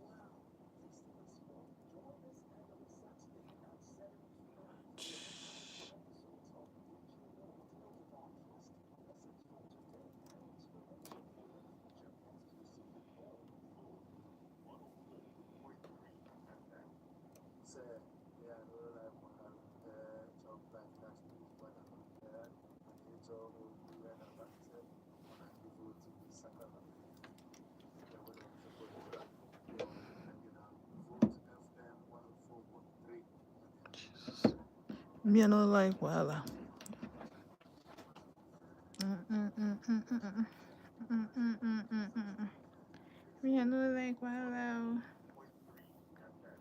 Wow, there's still more. Join us every Saturday at 7 p.m. for the exciting episodes of Did You Know filled with past, lessons from today, and inspiration for your future, exclusively on Volt 104.3 FM. Say, yeah, I don't like wahala. Chop life, that's me, whatever. And it's all we are not on a vote to be Sakala. Yeah, what I'm supposed to do. Volt FM 104.3. Me, I don't like wahala. Mm-mm-mm-mm-mm. Me, I don't like wahala. 104.3 FM.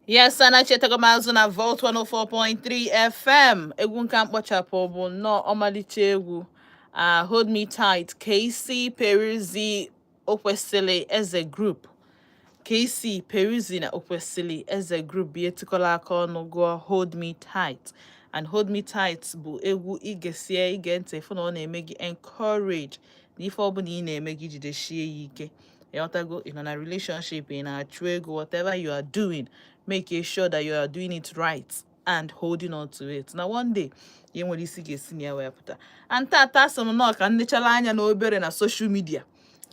Yes, anachetago m azụ na Volt 104.3 FM. Egwu nka mkpọchapụ bụ nnọọ ọmalịcha egwu. Hold Me Tight, KC Peruzzi Okwesili Eze Group. KC Peruzzi na Okwesili Eze Group bụ etikọla aka ọnụ gụọ Hold Me Tight. And Hold Me Tight bụ egwu igesie ige ntị, fụ na ọ na-eme gị encourage na ife ọbụla ị na-eme gị jidesie ya ike. Ịghọtago? Ị nọ na relationship, ị na-achụ ego, whatever you are doing, make sure that you are doing it right and holding on to it. Na one day, ihe nwere isi ga-esi na ya wee pụta. And tata asị m nọọ ka m nechala anya na obere na social media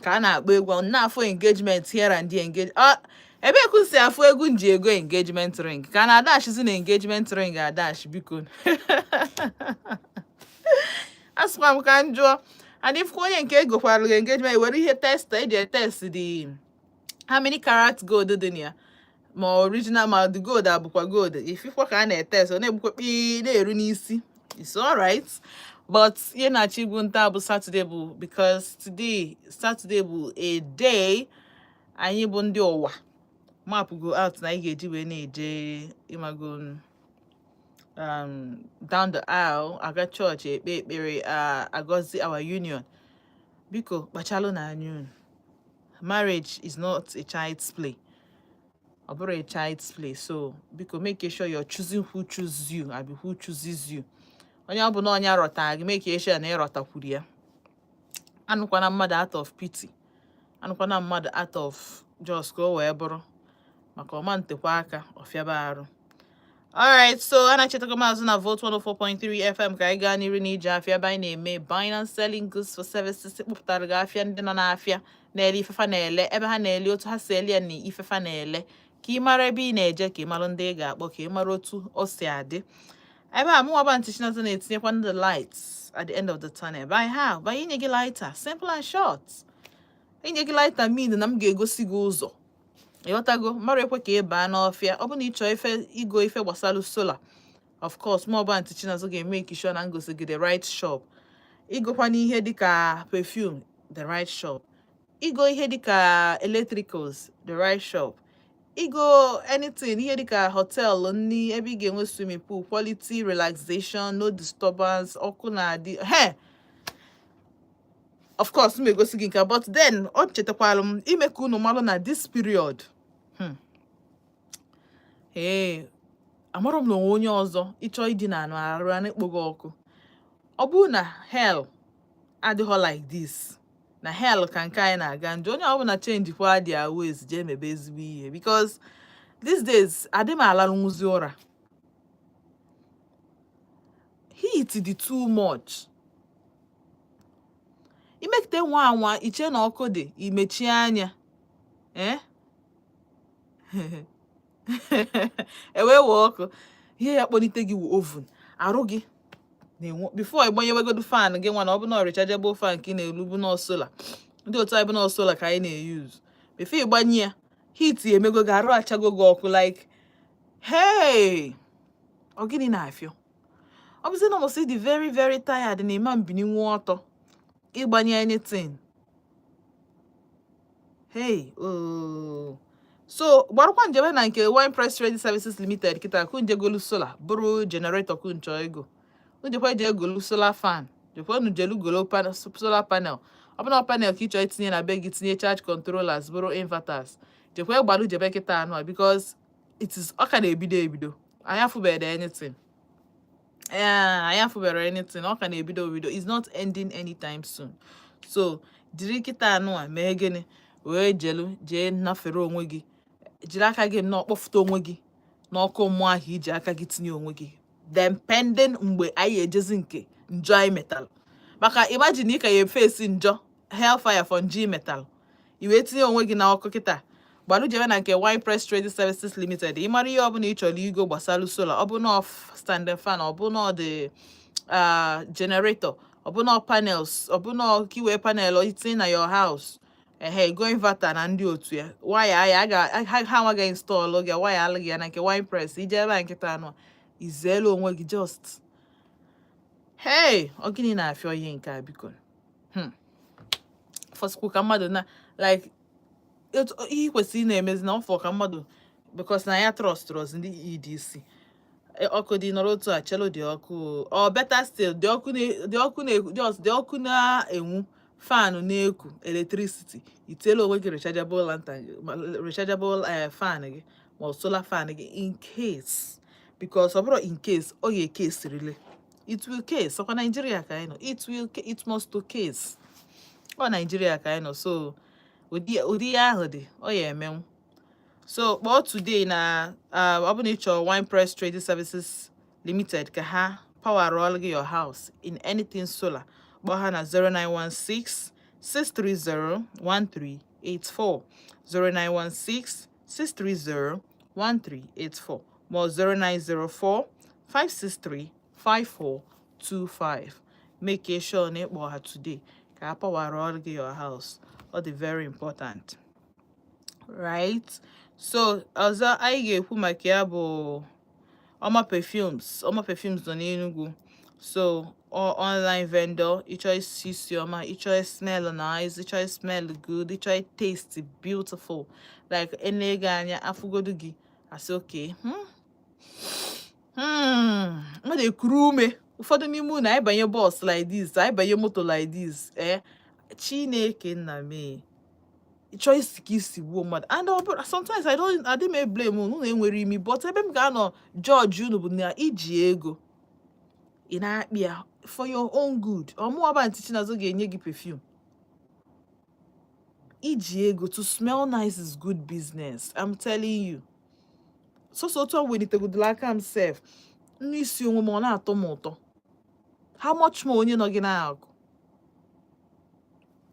ka a na-akpọ egwu na-afụ engagement here and there, engage. Ah, ebee ka si afụ egwu nji ego engagement ring ka a na-adashizi na engagement ring adash? Biko, asịkwa m ka m jụọ. And ifụkwa onye nke egokwara gị engagement, were ihe tester eji etest the how many karat gold dị na ya, ma original, ma the gold abụkwa gold. Ifikwa ka a na-etest, ọ na-egbukwa kpii na-eru n'isi. It's alright, but ihe na-achọ igwu nta bụ Saturday bụ because today Saturday bụ a day anyị bụ ndị ụwa map go out na anyị ga-eji wee na-eje ịmago down the aisle, aga chọọchị, ekpe ekpere, agọzi our union. Biko, kpachalụ na anya unu. Marriage is not a child's play. Ọ bụrụ a child's play. So biko, make sure you're choosing who chooses you, abi who chooses you. Onye ọ bụ na onye arọta gị, make sure na ịrọtakwuru ya. Anụkwana mmadụ out of pity, anụkwana mmadụ out of just ka o wee bụrụ maka ọma ntekwa aka ọfịaba arụ. Alright, so a na-achetakwa m azụ na Volt 104.3 FM ka anyị gaa n'iru n'ije afịa, ebe anyị na-eme buying and selling goods for services. Kpụpụtara gị afịa ndị nọ n'afịa na-ele ifefa na-ele, ebe ha na-ele, otu ha si ele ya na ifefa na-ele, ka ị mara ebe ị na-eje, ka ị mara ndị ị ga-akpọ, ka ị mara otu o si adị ebe a. Mụnwa bụ Aunty Chinasa na-etinyekwa the lights at the end of the tunnel. By how? By inye gị lighter, simple and short. Inye gị lighter mean na m ga-egosi gị ụzọ. Ịghọtago? Mara ekwe ka ị baa n'ọfịa. Ọ bụ na ị chọọ ife igo ife gbasara solar, of course mụ ọbụ Aunty Chinasa ga-eme sure na ngosi gị the right shop. Igokwa n'ihe dịka perfume, the right shop. Igo ihe dịka electricals, the right shop. Igo anything, ihe dịka hotel, nni, ebe ị ga-enwe swimming pool, quality relaxation, no disturbance, ọkụ na-adị he, of course m egosi gị nke. But then ọ chetakwara m ime ka unu malụ na this period, ee, amarọ m na onwe onye ọzọ ịchọ idina anụ arụ a na-ekpo gị ọkụ. Ọ bụrụ na hell adịghọ like this, na hell ka nke anyị na-aga njọ. Onye ọbụla change kwa their ways, jee mebe ezigbo ihe, because these days adị m alarụnwuzi ụra. Heat dị too much. Imekite nwa anwa iche na ọkụ dị, imechie anya, eh, ewee wee ọkụ ihe ya kpọlite gị wụ oven. Arụ gị na-enwe before ịgbanyewegodu fan gị nwa na ọ bụ na rechargeable fan ka ị na-elu bụ nọ solar. Ndị otu anyị bụ nọ solar ka anyị na-use. Before ịgbanye ya, heat emego gị, arụ achago gị ọkụ, like, hey, ọ gịnị na-afịọ? Ọ bụzi na ọmụsị dị very very tired na ịma mbini nwa ọtọ ịgbanye anything. Hey, oh. So gbarụkwa njebe na nke Wine Press Trading Services Limited kịta kunjegolu solar, bụrụ generator kunchọ ego, njekwa eji egolu solar fan, jekwa unu jelu golo solar panel. Ọ bụ na panel ka ị chọrọ itinye na be gị, tinye charge controllers, bụrụ inverters, jekwa gbaru jebe kịta anụ a, because it is ọ ka na-ebido ebido. Anyị afụbeghị anything. Yeah, anyị afụbere anything. Ọ ka na-ebido ebido. It's not ending anytime soon. So jiri kịta anụ a mee gịnị? Wee jelu jee nafere onwe gị, jiri aka gị nnọọ kpọfụta onwe gị n'ọkụ mmụọ ahụ iji aka gị tinye onwe gị. Then pending mgbe anyị ejezi nke njọ anyị metalụ, maka imagine ị ka ya efesi njọ hellfire for njọ imetalụ, i wee tinye onwe gị n'ọkụ kịta. Gbalụ jebe na nke Wine Press Trading Services Limited. Ị mara ihe ọbụla ị chọrọ igo gbasara solar, ọ bụ na standing fan, ọ bụ na ọ dị generator, ọ bụ na panels, ọ bụ na ka iwee panel itinye na your house, ehe, go inverter na ndị otu ya, waya ya ga ha ha nwa install gị waya alụ gị ya na nke Wine Press. Ije ebe a nkịta anụ a, izeelu onwe gị. Just, hey, ọ gịnị na-afịọ ihe nke a? Biko, fọsịkwu ka mmadụ na like ihe ị kwesịrị ị na-emezi na ọfọ ka mmadụ Because na ya trust ndị EEDC. Ọkụ dị nọrọ otu a, chelo dị ọkụ, or better still, dị ọkụ dị ọkụ na just dị ọkụ na-enwu, fan na-eku electricity, itiela onwe gị rechargeable lantern, rechargeable fan gị ma ọ solar fan gị, in case, because ọ bụrụ in case ọ ga-ekesirile, it will case. Ọkwa Nigeria ka anyị nọ. It will it must to case. Ọ Nigeria ka anyị nọ, so ụdị ya ahụ dị, ọ ya emenwu. So kpọọ today na ọ bụ na ị chọrọ Wine Press Trading Services Limited ka ha power ọlụ gị your house in anything solar. Kpọọ ha na 0916 630 1384, 0916 630 1384, ma ọ 0904 563 5425. Make sure na ịkpọ ha today ka ha power ọlụ gị your house. Ọ dị very important, right? So ọzọ anyị ga-ekwu maka ya bụ Oma Perfumes. Oma Perfumes nọ n'Enugu. So ọ online vendor. Ịchọ isi isi ọma, ịchọ smell nice, ịchọ smell good, ịchọ taste beautiful, like ene gị anya afụgodu gị asị okay, mmadụ ekuru ume. Ụfọdụ n'ime unu, anyị banye bus like this, anyị banye moto like this, Chineke nna mee, chọọ isi ka isi gbuo mmadụ. And ọ bụrụ sometimes I don't, adị m blame unu. Unu enwere imi, but ebe m ga-anọ judge unu bụ na iji ego ị na-akpị ya for your own good. Ọmụwa Aunty Chinazụ ga-enye gị perfume. Iji ego to smell nice is good business, I'm telling you. Sọsọ otu a welitegodoro aka m sef nnu isi onwe m, ọ na-atọ m ụtọ. How much more onye nọ gị n'akụ?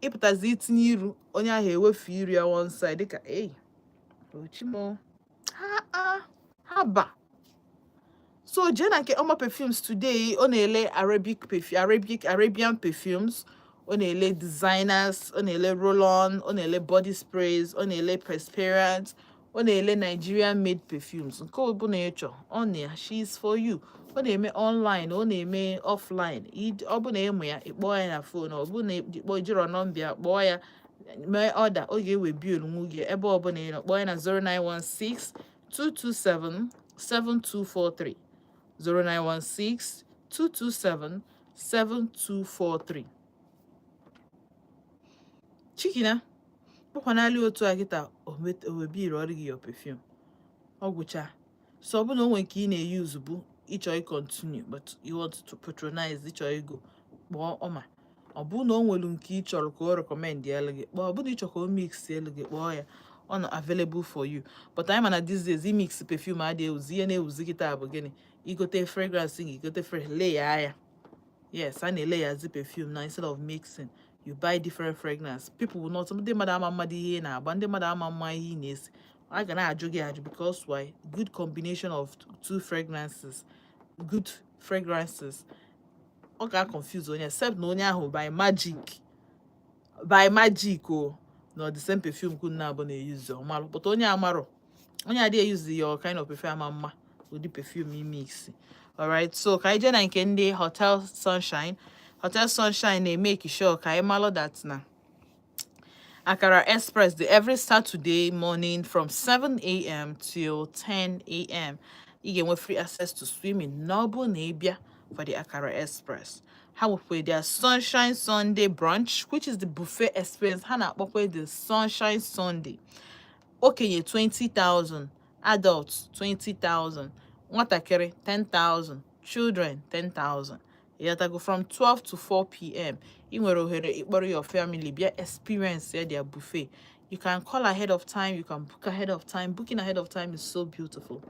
Ịpụtazi itinye iru onye ahụ, ewefu iru ya one side, dịka ei ochimo ha ha ha ba. So jee na nke Oma Perfumes today. Ọ na-ele Arabic perfume, Arabic, Arabian perfumes, ọ na-ele designers, ọ na-ele roll-on, ọ na-ele body sprays, ọ na-ele perspirant, ọ na-ele Nigerian made perfumes. Nke ọbụla ị chọ, ọ na ya, she is for you. Ọ na-eme online, ọ na-eme offline. Ọ bụ na ịmụ ya, ịkpọọ ya na phone. Ọ bụ na ịkpọ jiro nọmba ya, kpọọ ya, mee ọda, ọ ga-ewe bill gị ebe ọbụla ị nọ. Kpọọ ya na 0916 227 7243, 0916 227 7243. Chikina kpọkwanali otu a kịta, owebiri ọrụ gị your perfume, ọ gwụcha. So ọ bụ na o nwere nke ị na-eyuzu bụ ịchọ ị continue, but you want to patronize, ịchọ ego, kpọọ ọma. Ọ bụ na o nwere nke ị chọrọ ka o recommend elu gị, kpọọ. Ọ bụ na ị chọrọ ka o mix elu gị, kpọọ ya. Ọ nọ available for you. But anyị ma na these days, imix perfume adịghị ewuzi. Ihe na-ewuzi kịta bụ gịnị? Igote fragrance gị, igote fragrance, lay ya. Yes, a na-ele yazi perfume now instead of mixing. You buy different fragrance. People will not, ndị mmadụ ama mmadụ ihe ị na-agba, ndị mmadụ ama mma ihe ị na-esi. A ga na-ajụ gị ajụ. Because why? Good combination of two fragrances, good fragrances, ọ ga-confuse onye, except na onye ahụ by magic, by magic o na the same perfume kwunu na-abụ na-eyuzu ọmalụ. But onye amarọ, onye adịghị eyuzu your kind of perfume, ama mma ụdị perfume i mix. Alright, so ka anyị jee na nke ndị Hotel Sunshine. Hotel Sunshine na-emeki sure ka anyị malụ that na Akara Express dị every Saturday morning from 7 a.m. till 10 a.m. Ị ga-enwe free access to swimming na ọ bụrụ na ị bịa for the Akara Express. Ha nwekwa their Sunshine Sunday brunch, which is the buffet experience. Ha na-akpọkwa the Sunshine Sunday. Okenye 20,000, adults 20,000, nwatakịrị 10,000, children 10,000. Ịghọtago? From 12 to 4 p.m. Ị nwere ohere ịkpọrọ your family bịa experience ya, their buffet. You can call ahead of time, you can book ahead of time. Booking ahead of time is so beautiful.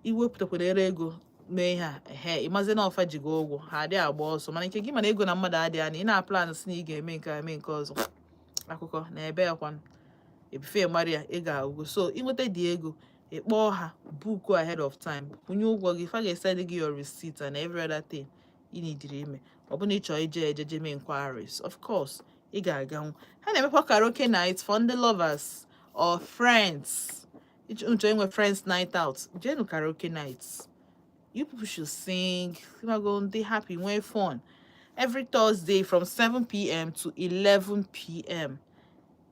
Iwepụtakwara ego mee ihe a, ehe, ịmazi na ọfa ji gị ụgwọ, ha adịghị agba ọsọ. Mana nke gị, mana ego na mmadụ adịghị anya, ị na-aplan si na ị ga-eme nke a, eme nke ọzọ, akụkọ na ebe ya kwanụ ebife mara ya, ego agwụgo. So ịnweta dị ego, ị kpọọ ha, book ahead of time, kwụnye ụgwọ gị, fa ga-esend gị your receipt and every other thing ị nidiri ime. Ọ bụ na ị chọọ ije eje je mee inquiries, of course ị ga-aganwu. Ha na-emekwa karaoke night for ndị lovers or friends. Nchọ inwe friends night out, jenu karaoke nights. You people should sing, go ndị happy, nwee fun. Every Thursday from 7 p.m. to 11 p.m.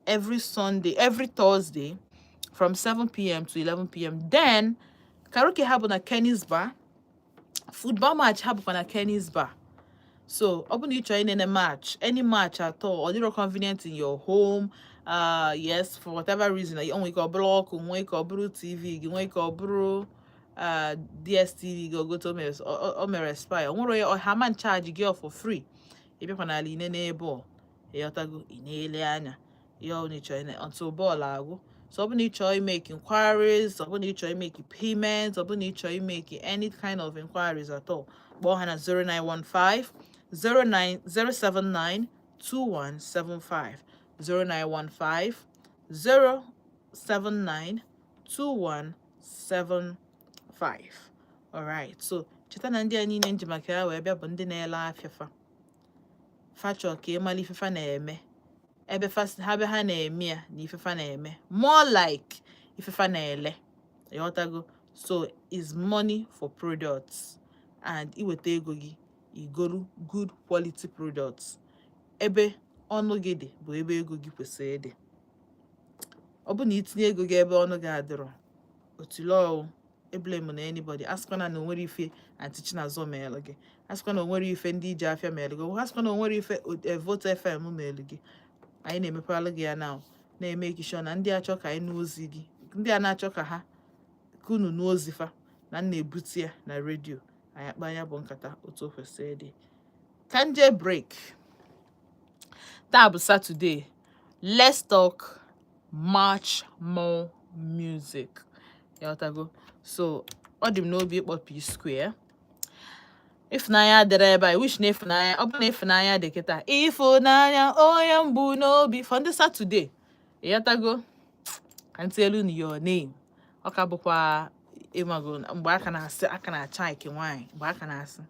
Every Sunday, every Thursday from 7 p.m. to 11 p.m. from 7 p.m. to 11 p.m. Then karaoke ha bụ na Kenny's Bar. Football match ha bụkwa na Kenny's Bar. So ọ bụ na ị chọrọ inene match, any match at all, ọ dịrọ convenient in your home, yes, for whatever reason, o nwere ike ọ bụrụ ọkụ, nwee ike ọ bụrụ TV gị, nwee ike ọ bụrụ DSTV gị ogote o mere expire, o nwere onye ha ma charge gị for free. Ị bịakwa n'ala inene ebe ọ ịghọtago, ị na-ele anya ihe ọ bụla ị chọrọ until bọọlụ agwụ. So ọ bụ na ị chọrọ imake inquiries, ọ bụ na ị chọrọ imake payments, ọ bụ na ị chọrọ imake any kind of inquiries at all, kpọọ ha na 0915 09079 2175, 0915 079 2175. Alright, so cheta na ndị a niile nji maka ya wee bịa bụ ndị na-ele afịa. Fa fa chọọ ka ịmala ife fa na-eme, ebe fa ha be ha na-eme ya na ife fa na-eme, more like ife fa na-ele, ịghọtago? So is money for products, and iweta ego gị igolu good quality products. Ebe ọnụ gị dị bụ ebe ego gị kwesịrị ịdị. Ọ bụ na itinye ego gị ebe ọnụ gị adịrọ otule eblame na anybody. Asịkwana na onwere ife Aunty Chinazọ meelụ gị, asịkwa na onwere ife ndị ije afịa meelụ gị, asịkwa na onwere ife Vote FM meelụ gị. Anyị na-emekwalụ gị ya now, na-eme sure na ndị achọ ka anyị nụ ozi gị, ndị a na-achọ ka ha ka unu nụ ozi fa na m na-ebute ya na redio anyị akpa ya bụ nkata otu o kwesịrị ịdị. Ka nje break. Taa bụ Saturday. Let's talk much more music, ịghọtago? So ọ dị m n'obi ịkpọ P Square. Ịfụnanya dịrị ebe a. I wish na ịfụnanya, ọ bụrụ na ịfụnanya dị kịta, ịfụnanya onye mbụ n'obi for ndị Saturday, ịghọtago? Ka ntị elu na your name. Ọ ka bụkwa ịmago mgbe aka na-asị aka na-acha ike nwaanyị, mgbe aka na-asị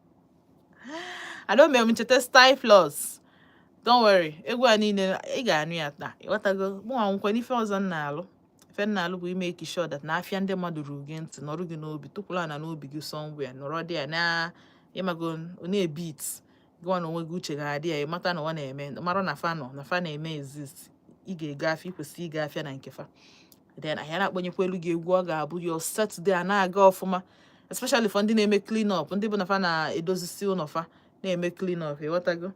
adaome m ncheta Style Plus. Don't worry, egwu a niile ị ga-anụ ya taa, ịghọtago? Mụnwa nwekwa n'ife ọzọ m na-alụ. Ife m na-alụ bụ ime sure that na afịa ndị mmadụ ruru gị ntị, nọrọ gị n'obi, tụpụrụ ana n'obi gị somewhere, nọrọ dị ya na ịmago ọ na-ebit gịnwa na onwe gị. Uche ga-adị ya, ịmata na ọ na-eme, mara na fa nọ na fa na-eme exist. Ị ga-ego afịa, ị kwesịrị ịga afịa na nke fa. Then ahịa na-akpọnyekwa elu gị egwu ọ ga-abụ your Saturday a na-aga ọfụma, especially for ndị na-eme clean up, ndị bụ na fa na-edozisi ụlọ, fa na-eme clean up, ịghọtago?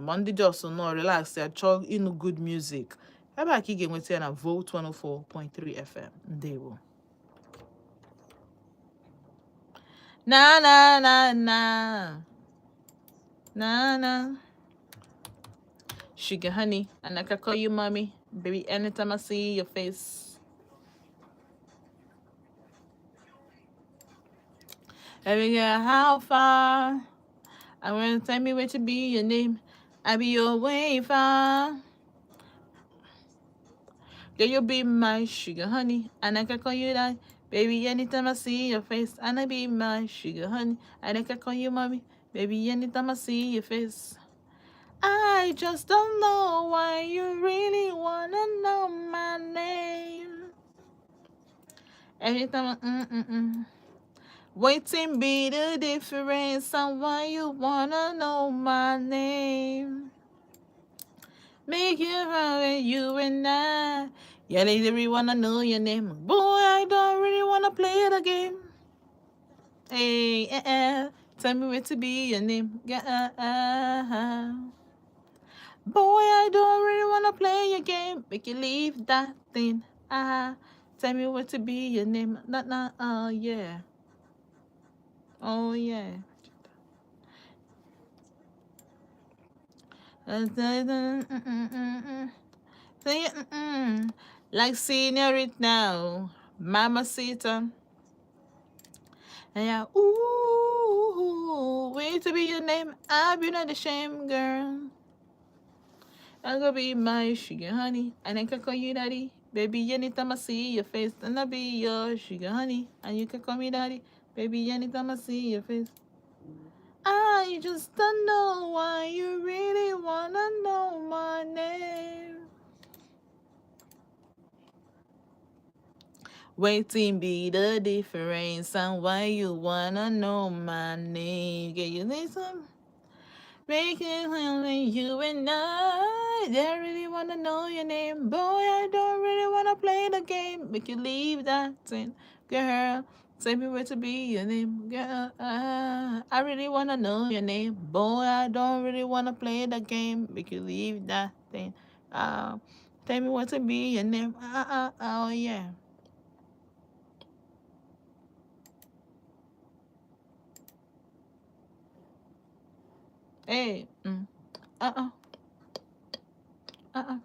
Ma ndị just nọ relax ya chọọ ịnụ good music, ebe a ka ị ga-enweta ya na Volt 104.3 FM. Ndewo. Na na na na na na sugar honey, and I can call you mommy, baby, anytime I see your face. Baby girl, how far? I wanna tell me where to be your name. I be your wafer. Girl, you be my sugar honey, and I can call you that. Baby, anytime I see your face, and I be my sugar honey, and I can call you mommy. Baby, anytime I see your face. I just don't know why you really wanna know my name. Every time I, Waiting be the difference and why you wanna know my name. Make you right, you and I. Yeah, they really wanna know your name. Boy, I don't really wanna play the game. Hey, eh, eh. Tell me where to be your name. Yeah, Boy, I don't really wanna play your game. Make you leave that thing. Ah, tell me what to be your name. Nah, nah, oh yeah. Oh yeah. Say it, Like senior it now. Mama Sita. Yeah, ooh, wait to be your name. I be not ashamed, girl. I'm gonna be my sugar honey, and I can call you daddy. Baby, anytime I see your face, and I'll be your sugar honey, and you can call me daddy. Baby, anytime I see your face. I just don't know why you really wanna know my name. Waiting be the difference and why you wanna know my name. Can you say some? Making only you and I. They really wanna know your name. Boy, I don't really wanna play the game. Make you leave that thing, girl. Tell me where to be your name, girl. I really wanna know your name. Boy, I don't really wanna play the game. Make you leave that thing. Tell me what to be your name. Oh yeah. Hey. Uh uh. Uh uh.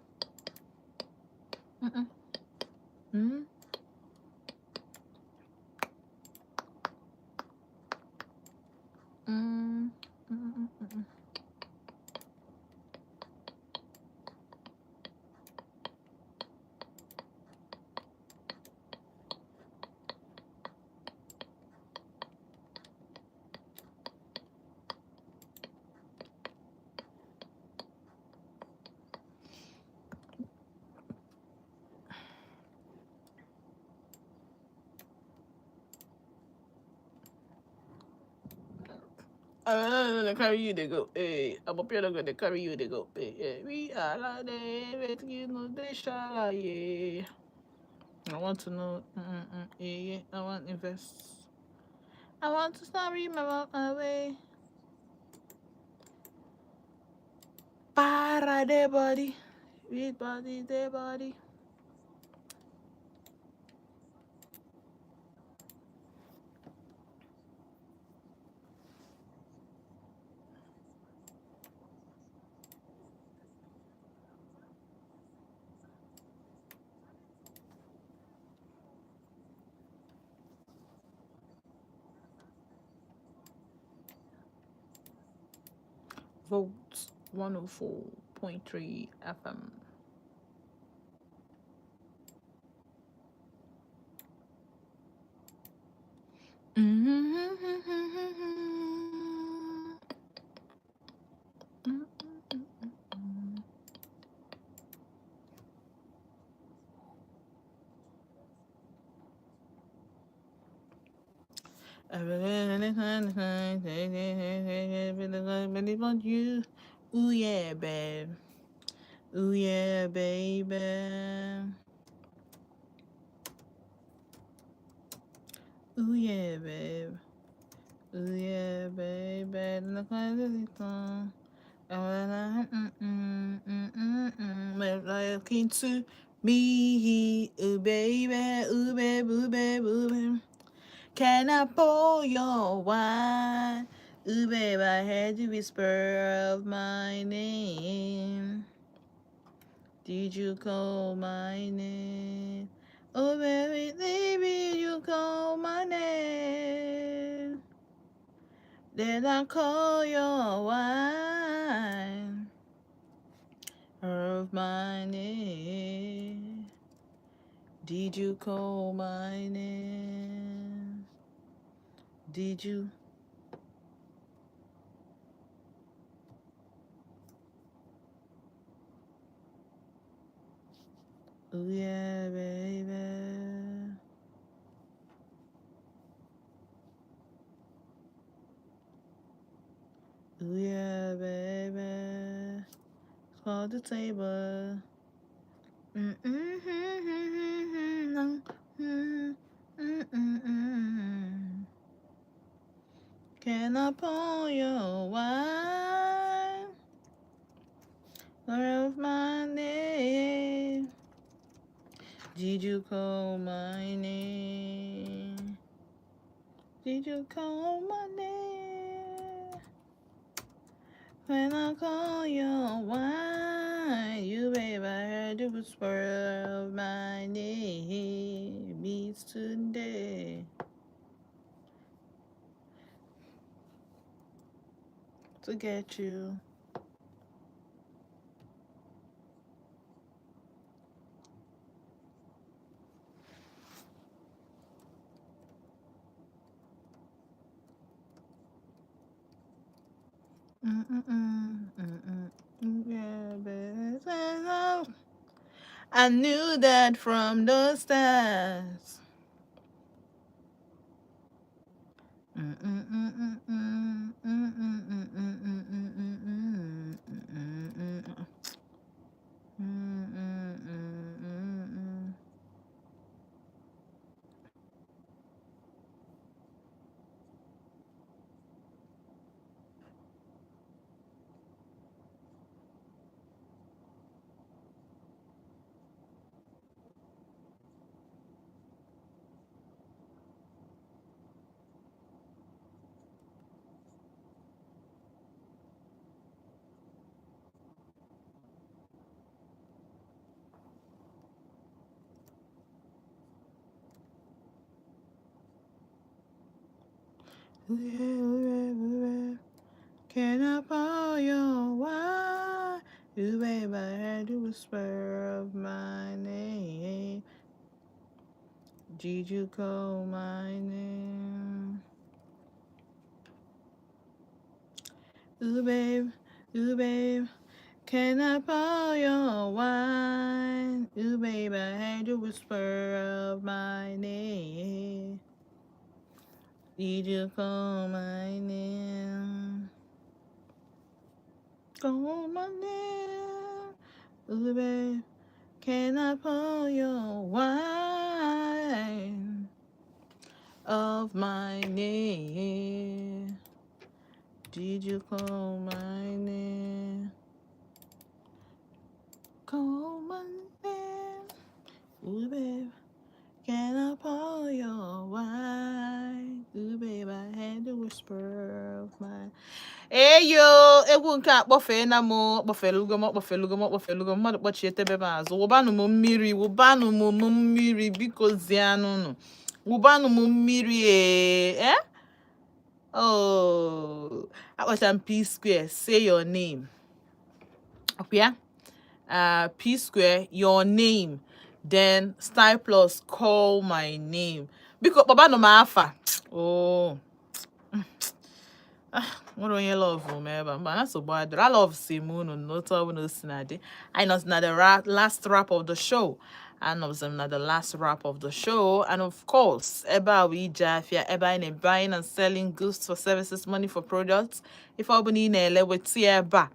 Mm mm. Mm. Mm. Mm. Mm. They carry you, they go. Hey, I'm up here, they carry you, they go. Hey, hey, we are like they, you know, they shall, yeah. I want to know, yeah, yeah, I want to invest. I want to start my away. Para the body, with body, the body. Volt 104.3 FM. You. Ooh yeah, babe. Ooh yeah, baby. Ooh yeah, babe. Ooh yeah, baby. Looking to me, ooh baby, ooh baby, ooh baby, ooh baby. Can I pour your wine? Ooh babe, I heard you whisper of my name. Did you call my name? Oh baby, baby, you call my name. Did I call your wine? Of my name. Did you call my name? Did you? Ooh yeah, baby. Ooh yeah, baby. Call the table. Can I pour your wine? Lord of my name. Did you call my name? Did you call my name? When I call your wine, you babe, I heard the whisper of my name. It's today to get you. Mm-mm-mm, mm-mm. Yeah, baby. I knew that from the start. Mm, mm, mm, mm, mm, mm, mm, mm, mm, mm, mm, mm, mm, mm, mm, mm, mm, mm, mm. Can I pour your wine? You babe, I heard you whisper of my name. Did you call my name? Ooh, babe, ooh, babe, can I pour your wine? Ooh, babe, I heard you whisper of my name. Did you call my name? Call my name. Ooh, babe, can I pour your wine of my name? Did you call my name? Call my name. Ooh, babe, can I pour your wine? Ooh, babe, I had to whisper of my. Eyo, egwu nke a kpọfee na m, kpọfelugo m, kpọfelugo m, kpọfelugo m. Mmadụ kpọchietebe m azụ. Wụbanụ m mmiri, wụbanụ m mmiri, biko zianụnụ, wụbanụ m mmiri. Ee, eh? Oh, akpọcha m P Square, "Say Your Name". Ọkwa ya? P Square, "Your Name", then Style Plus, "Call My Name". Biko kpọbanụ m afa. Oh, nwere onye love m ebe a, mba, nsogbu adịrọ. I love si m unu n'otu ọbụla o si na dị. Anyị nọzi na the last wrap of the show. Anọzi m na the last wrap of the show, and of course, ebe a bụ ije afịa, ebe anyị na buying and selling goods for services, money for products. Ife ọbụla ị na-ele, weta ya ebe a.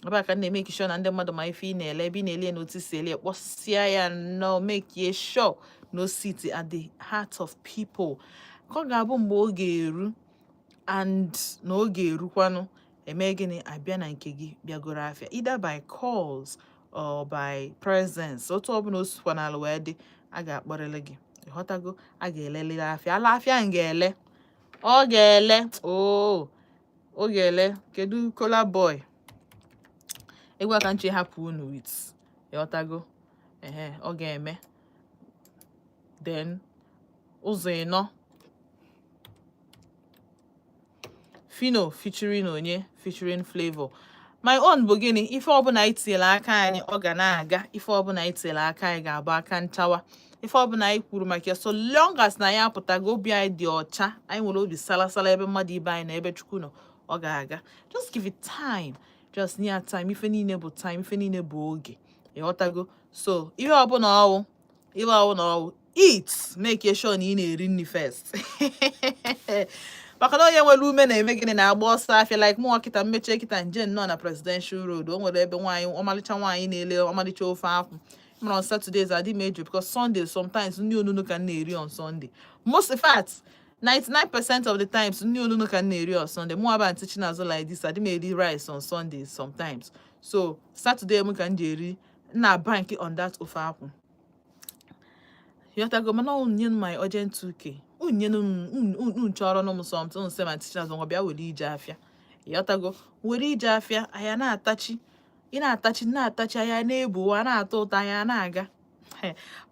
Ebe a ka m na-emeki sure na ndị mmadụ ma ife ị na-ele, ebe ị na-ele ya na otu isi ele ya. Kpọsịa ya nnọọ, make sure no sit at the heart of people, ka ọ ga-abụ mgbe oge eru and na oge erukwanụ eme gịnị, abịa na nke gị bịagoro afịa, either by calls or by presence. Otu ọbụla o sikwa n'ala wee dị, a ga-akpọrịrị gị. Ịghọtago? A ga-eleliri afịa. Ala afịa m ga-ele, ọ ga-ele oo, ọ ga-ele. Kedu Kola Boy? Egwu aka nche hapụ unu with. Ịghọtago? Ehe, ọ ga-eme. Then ụzọ ịnọ, Phyno featuring onye, featuring Flavour. My own bụ gịnị? Ife ọbụla anyị tinyere aka anyị, ọ ga na-aga. Ife ọbụla anyị tinyere aka anyị ga-abụ aka nchawa. Ife ọbụla anyị kwuru maka ya, so long as na ya apụtago, obi anyị dị ọcha, anyị nwere obi salasala ebe mmadụ ibe anyị na ebe Chukwu nọ, ọ ga-aga. Just give it time, just nye ya time. Ife niile bụ time, ife niile bụ oge. Ịghọtago? So ihe ọbụla ọwụ, ihe ọbụla ọwụ, eat, make sure na ị na-eri nri first, maka na onye nwere ume na-eme gịnị? Na-agba ọsọ afịa. Like mụnwa kịta, mmechie kịta, nje nnọọ na Presidential Road. O nwere ebe nwaanyị, ọmalịcha nwaanyị na-ele ọmalịcha ofe akwụ mara. On Saturdays adị m eju, because Sundays sometimes, nri onunu ka m na-eri on Sunday. Most, in fact, 99% of the times, nri onunu ka m na-eri on Sunday. Mụ aba Aunty Chinazụ like this, adị m eri rice on Sundays sometimes. So Saturday m ka m ji eri na bank on that ofe akwụ. Yọtago? Mana unu nye m my urgent 2K, unu nye m, unu chọrọ m something, unu sị ma Aunty Chinazụ, ngwa bịa were ije afịa. Yọtago? Were ije afịa. Ahịa na-atachi, ị na-atachi, na-atachi, ahịa na-ebuwa, na-atọ ụtọ, ahịa na-aga.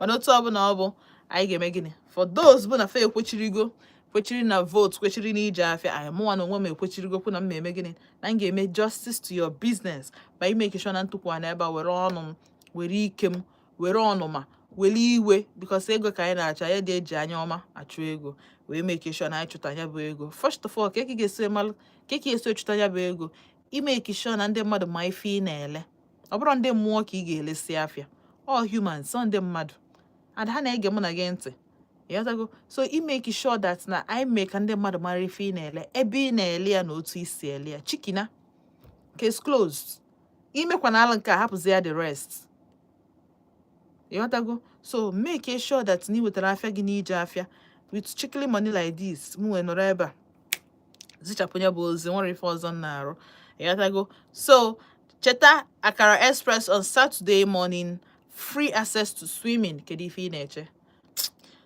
Mana otu ọbụla ọ bụ, anyị ga-eme gịnị? For those bụ na fa ekwechirigo, kwechiri na vote, kwechiri na ije afịa anyị, mụnwa na onwe m ekwechirigo kwu na m na-eme gịnị? Na m ga-eme justice to your business by make sure na ntụkwa na ebe a, were ọnụ m, were ike m, were ọnụma, were iwe, because ego ka anyị na-achọ. Anyị dị eji anya ọma achụ ego, wee make sure na anyị chụta ya bụ ego. First of all, ka eke ga-esi malụ ka eke ga-esi chụta ya bụ ego, imeki sure na ndị mmadụ ma ife ị na-ele. Ọ bụrụ ndị mmụọ ka ị ga-elesi afịa, all humans, ọ ndị mmadụ, and ha na-ege mụ na gị ntị. Ịghọtago? So i make sure that na anyị mee ka ndị mmadụ mara ife ị na-ele, ebe ị na-ele ya na otu isi ele ya. Chikina, case closed. Imekwa na ala nke a, hapụzi ya the rest. Ịghọtago? So make sure that na ị wetara afịa gị n'ije afịa with chikili money like this. M wee nọrọ ebe a zichapụ ya bụ ozi nwere ife ọzọ m na-arụ. Ịghọtago? So cheta, Akara Express on Saturday morning, free access to swimming. Kedu ife ị na-eche?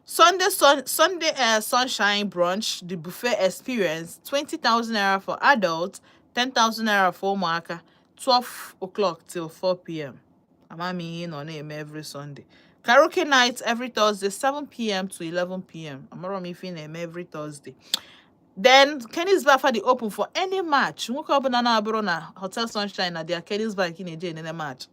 Sunday Sunday Sunshine Brunch, the buffet experience, 20,000 naira for adults, 10,000 naira for ụmụaka, 12 o'clock till 4 p.m. Ama m ihe ị nọ na-eme every Sunday. Karaoke night every Thursday, 7 p.m. to 11 p.m. Amara m ife ị na-eme every Thursday. Then Kenny's Bar dị open for any match. Nwoke ọbụla na-abụrụ na Hotel Sunshine na their Kenny's Bar ka ị na-eje enene match.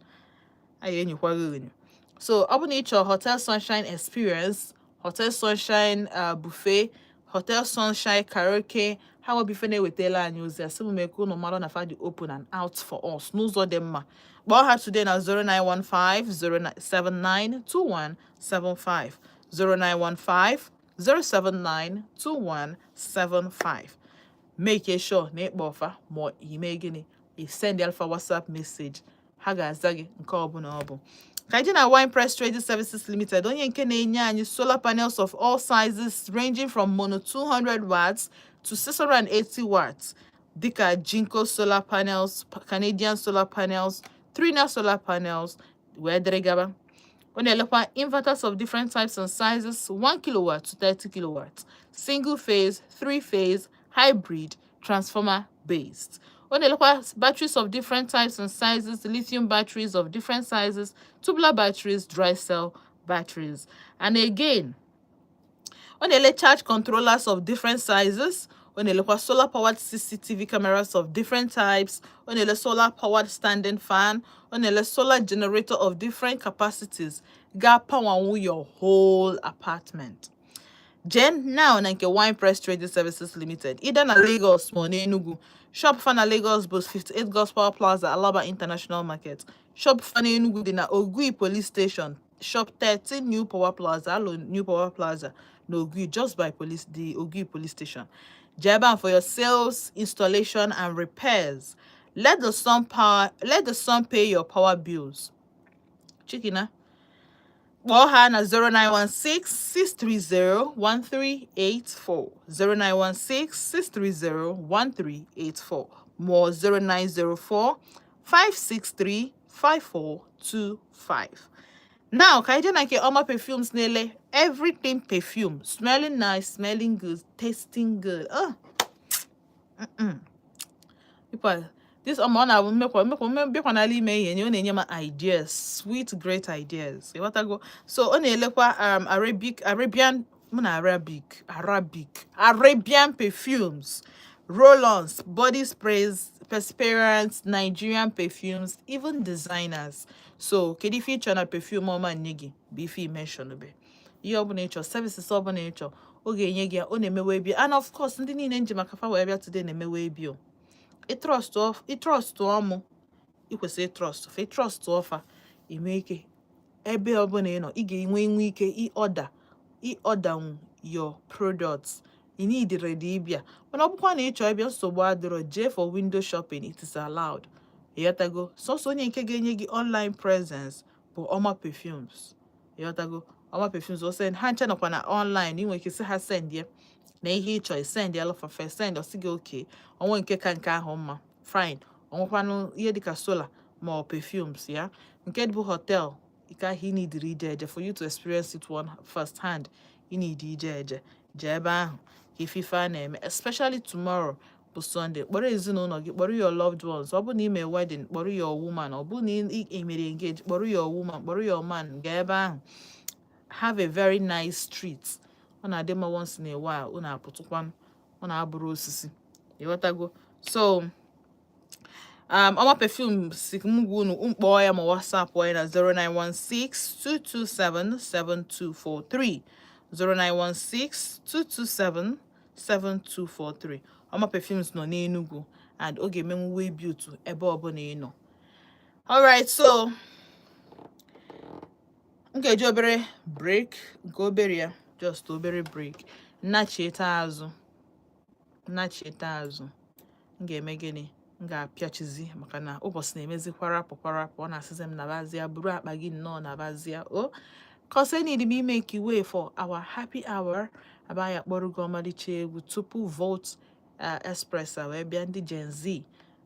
Anyị enyikwa gị enyo. So ọ bụ na ị chọrọ Hotel Sunshine experience, Hotel Sunshine buffet, Hotel Sunshine karaoke, ha nwebụ ife na-ewetala anyị ozi a sị m mee ka unu mara na fa dị open and out for us n'ụzọ dị mma. Kpọọ ha today na 0915 079 2175, 0915 079 2175. Make sure na ịkpọ ọfa ma ime gịnị, i send alfa WhatsApp message, ha ga-aza gị nke ọbụla. Ọ bụ ka anyị na Wine Press Trading Services Limited, onye nke na-enye anyị solar panels of all sizes ranging from mono 200 watts to 680 watts, dịka Jinko solar panels, Canadian solar panels, Trina solar panels, wee dịrị gaba. Ọ na-elekwa inverters of different types and sizes, 1 kilowatt to 30 kilowatts, single phase, three phase, hybrid, transformer based. Ọ na-elekwa batteries of different types and sizes, lithium batteries of different sizes, tubular batteries, dry cell batteries. And again, ọ na-ele charge controllers of different sizes. Ọ na-elekwa solar powered CCTV cameras of different types. Ọ na-ele solar powered standing fan. Ọ na-ele solar generator of different capacities ga power your whole apartment. Jee now na nke Wine Press Trading Services Limited, either na Lagos ma ọ n'Enugu. Shop fa na Lagos bụ 58 Gospel Plaza, Alaba International Market. Shop fa na Enugu dị na Ogui Police Station, Shop 13, New Power Plaza, Alo New Power Plaza na Ogui, just by police, the Ogui Police Station. Jee ebe a for your sales, installation and repairs. Let the sun pay your power bills. Chikina. Kpọọ ha na 0916 630 1384, 0916 630 1384, ma 0904 563 5425. Now, ka anyị jee na nke Oma Perfumes, na-ele everything perfume, smelling nice, smelling good, tasting good. Oh, people, this Oma, ọ na-abụ mmekwa mmekwa bịakwa n'ala ime ihe ọ na-enye m ideas, sweet great ideas. Ịghọtago? So ọ na-elekwa Arabic, Arabian, mụ na Arabic, Arabic, Arabian perfumes, roll-ons, body sprays, perspirants, Nigerian perfumes, even designers. So kedu ife ị chọrọ na perfume ọma nye gị bụ ife i mention be ihe ọbụla ị chọrọ, services ọbụla ị chọrọ, ọ ga-enye gị ya. Ọ na-emewe ebi. And of course, ndị niile nji maka fa wee bịa today na-emewe ebi o. Ị trust ọmụ, ị kwesịrị ị trust fa, ị trust ọfa ime ike. Ebe ọbụla ị nọ, ị ga-enwe nwe ike ị order your products. Ị need ready ịbịa, mana ọ bụkwa na ị chọọ ịbịa, nsogbu adịrọ. Jee for window shopping, it is allowed. Ịghọtago? Sọsọ onye nke ga-enye gị online presence bụ Oma Perfumes. Ịghọtago? Oma Perfumes o send ha nche nọkwa na online. Ị nwere ike sị ha send ya na ihe ị chọrọ, send ya fa first send, ọsị gị oke onwe nke ka nke ahụ mma, fine. Onwekwanụ ihe dịka solar ma ọ perfumes ya nke bụ hotel ike ahụ ị nidiri ije eje for you to experience it one first hand. Ị need ije eje, jee ebe ahụ ka ife a na-eme, especially tomorrow bụ Sunday. Kpọrọ ezinụlọ gị, kpọrọ your loved ones. Ọ bụ na ime wedding, kpọrọ your woman. Ọ bụ na ị mere engage, kpọrọ your woman, kpọrọ your man, gaa ebe ahụ, have a very nice treat. Ọ na-adị mma once in a while unu apụtụkwanụ, ọ na-abụrụ osisi. Ịghọtago? So Oma Perfume si m gwa unu mkpọọ ya ma WhatsApp ya na 0916 227 7243, 0916 227 7243. Oma Perfumes nọ n'Enugu and ọ ga-emenwu ebi otu ebe ọbụla ị nọ. Alright, so m ga-eji obere break nke obere ya just Just obere break. Nnachieta azụ, nnachieta azụ, m ga-eme gịnị? M ga-apịachizi, maka na ụbọchị na-emezi kwarapụ kwarapụ. Ọ na-asịzi m nabazia, buru akpa gị nnọọ, nabazia o, cause I need me make way for our happy hour. Abaya kpọrọ gị ọmalịcha egwu tupu Volt Express a wee bịa. Ndị Gen Z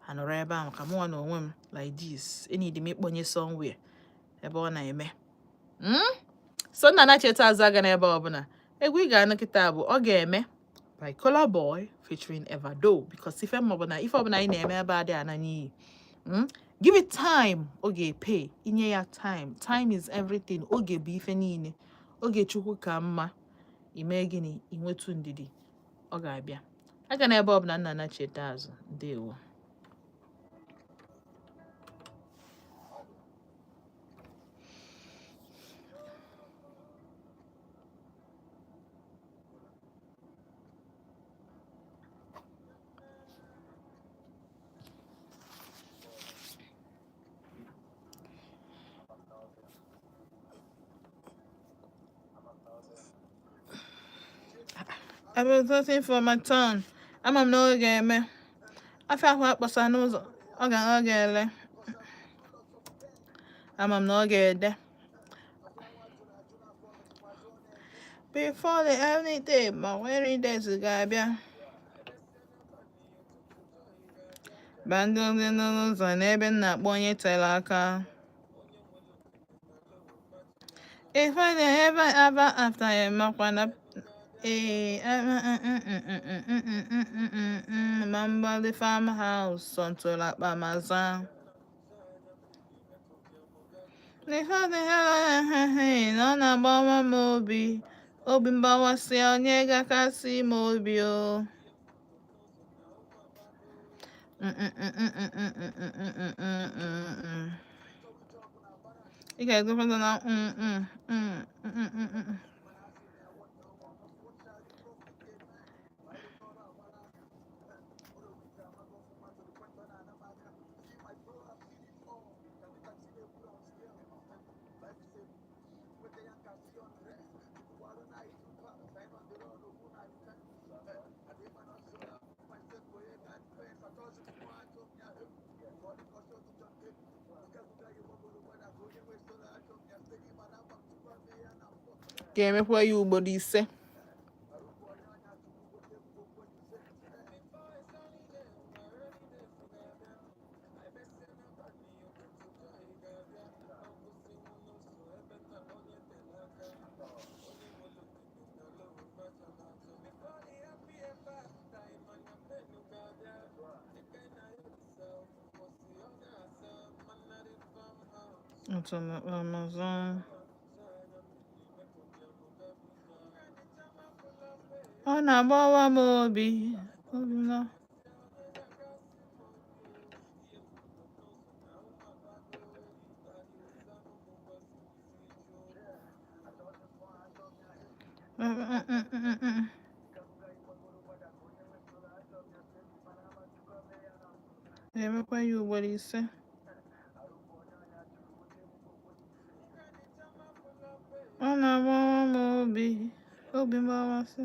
anọrọ ebe a, maka mụnwa na onwe m like this, enid m ịkpọnye somewhere ebe ọ na-eme. So nna nacheta azụ, aga n'ebe ọbụla. Egwu ị ga-anụ kịta bụ Ọ Ga-eme by Kola Boy featuring Everdo, because ife ma ọ bụ na ife ọbụla anyị na-eme ebe a dị ana n'iyi. Give it time, oge pay inye ya time. Time is everything. Oge bụ ife niile. Oge Chukwu ka mma. Ime gịnị? Inwetu ndidi, ọ ga-abịa. Aga n'ebe ọbụla, nna nacheta azụ. Ndewo. I've been searching for my turn. Ama m na ọ ga-eme. Afọ ahụ akpọsa n'ụzọ, ọ ga-ele. Ama m na ọ ga-ede. Before the early day, ma weary days ga-abịa. Ba ndị ndị nọ n'ụzọ n'ebe m na-akpọ onye tere aka. If I ever ever after makwa na ee ma mgbali farmhouse sọntụrụ akpa ma zaa. Ife dị na ọ na-agbawa m obi, obi mgbawasị, onye ga-akasị m obi o. Ị ga-egokwata na ga-emekwa ya ugboro 5. Amazon. Ọ na-agbawa m obi, obi m na ga-emekwa ya ugboro 5. Ọ na-agbawa m obi, obi mgbawasị.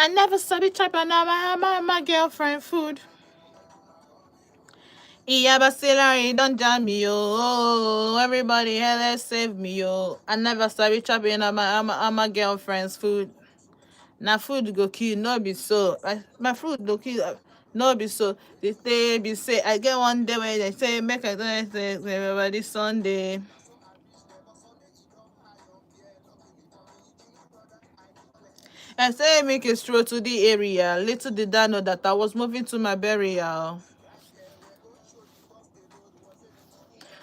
I never sabi type and my, my girlfriend food. Iyabasila don't jam me yo. Everybody hell save me yo. I never sabi chopping on my girlfriend's food. Now food go kill, no be so. My food go kill. No be so. The thing be say I get one day when they say make I do it everybody Sunday. I say make a stroll to the area. Little did I know that I was moving to my burial.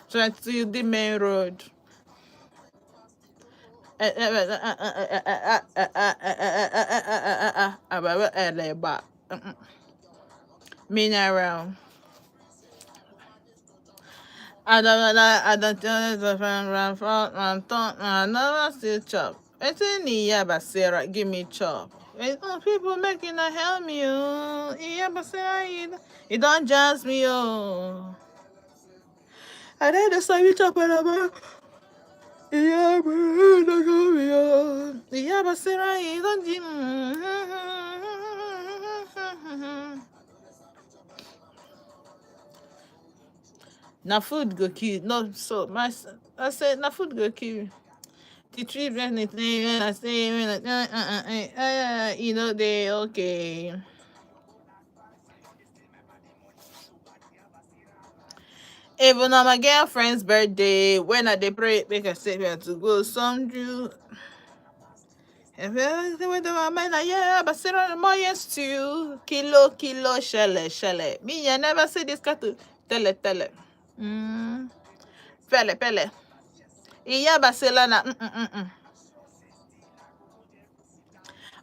So to the main road. Mineral. I don't I don't I still chop. It's in the Yabasera, give me chop. People making a help me, oh. Yabasera, you don't jazz me, oh. I did the same chop and I'm Yabasera, you don't. Na food go kill. No, so my I said na food go kill. The children I say you know they okay. Even on my girlfriend's birthday, when I dey pray, make I say we to go some Jew. Yeah, but sit on my stew. Kilo, kilo, shele, shele. Me, I never see this cat. Tele, tele. Pele, pele. Iya Barcelona.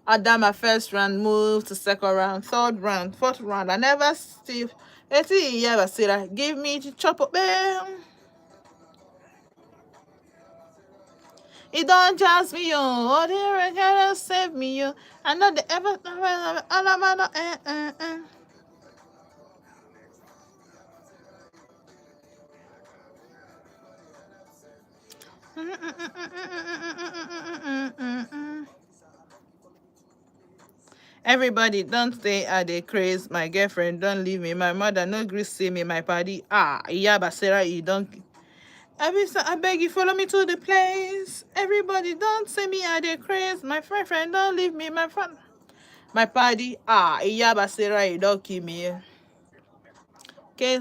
I done my first round, move to second round, third round, fourth round. I never see. Iya Barcelona. Give me to chop up. It don't jazz me, yo. Oh, they gotta save me, yo. I know the ever. Everybody, don't say I dey craze. My girlfriend don't leave me. My mother no gree see me. My party yeah, Basera, you don't. I beg you, follow me to the place. Everybody, don't say me I dey craze. My friend don't leave me. My friend, my party yeah, Basera, you don't kill me. Okay.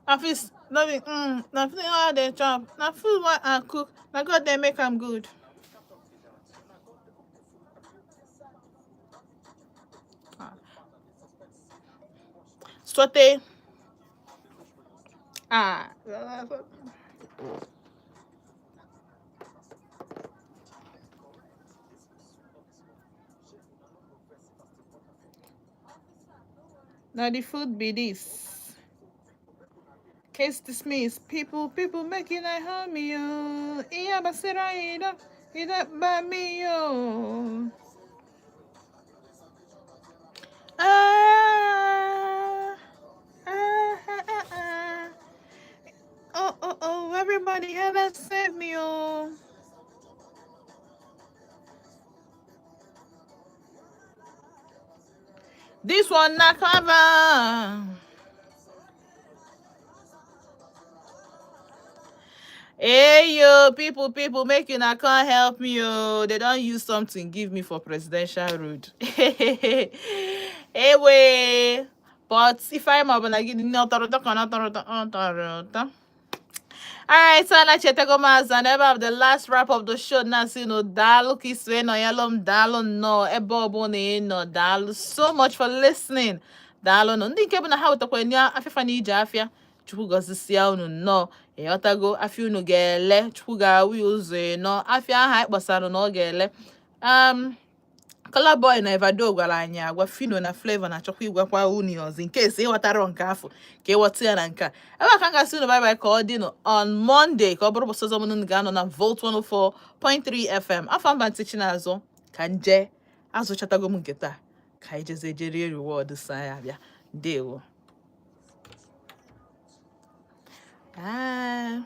I feel nothing. Nothing all they chop. Na food what I cook. Na God they make 'em good. Saute. Now the food be this. Case dismissed. People making a homie. Oh. Iya basira ida ida ba me oh. Oh oh oh! Everybody ever save me oh. This one not cover. Hey yo, people making I can't help me oh. They don't use something give me for presidential road. Hey way. But if I'm up and I get all right, so na chetego maazị na ebe a bụ the last wrap of the show na asị no daalụ ka isi nọ ya lụm daalụ nnọọ ebe ọbụla ị nọ daalụ so much for listening. Daalụ nụ ndị nke bụ na ha wetakwa nye afịfa na ije afịa Chukwu gọzisia unu nnọọ ịghọtago afịa unu ga-ele Chukwu ga-awụ ya ụzọ ịnọ afịa ahụ anyị kpọsara na ọ ga-ele. Kolaboy na Evado gwara anyị agwa Fino na Flavor na-achọkwa ịgwakwa unu ọzọ nke esi ịghọtara nke afọ ka ịghọta ya na nke a ebe a ka m ga-asị unu bye bye ka ọ dị nụ on Monday ka ọ bụrụ ụbọchị ọzọ mụ na unu ga-anọ na Volt 104.3 FM afọ mba ntị Chinazụ ka nje azụchatago m nke taa ka anyị jezie jerie reward sa ya bịa ndewo. Bye.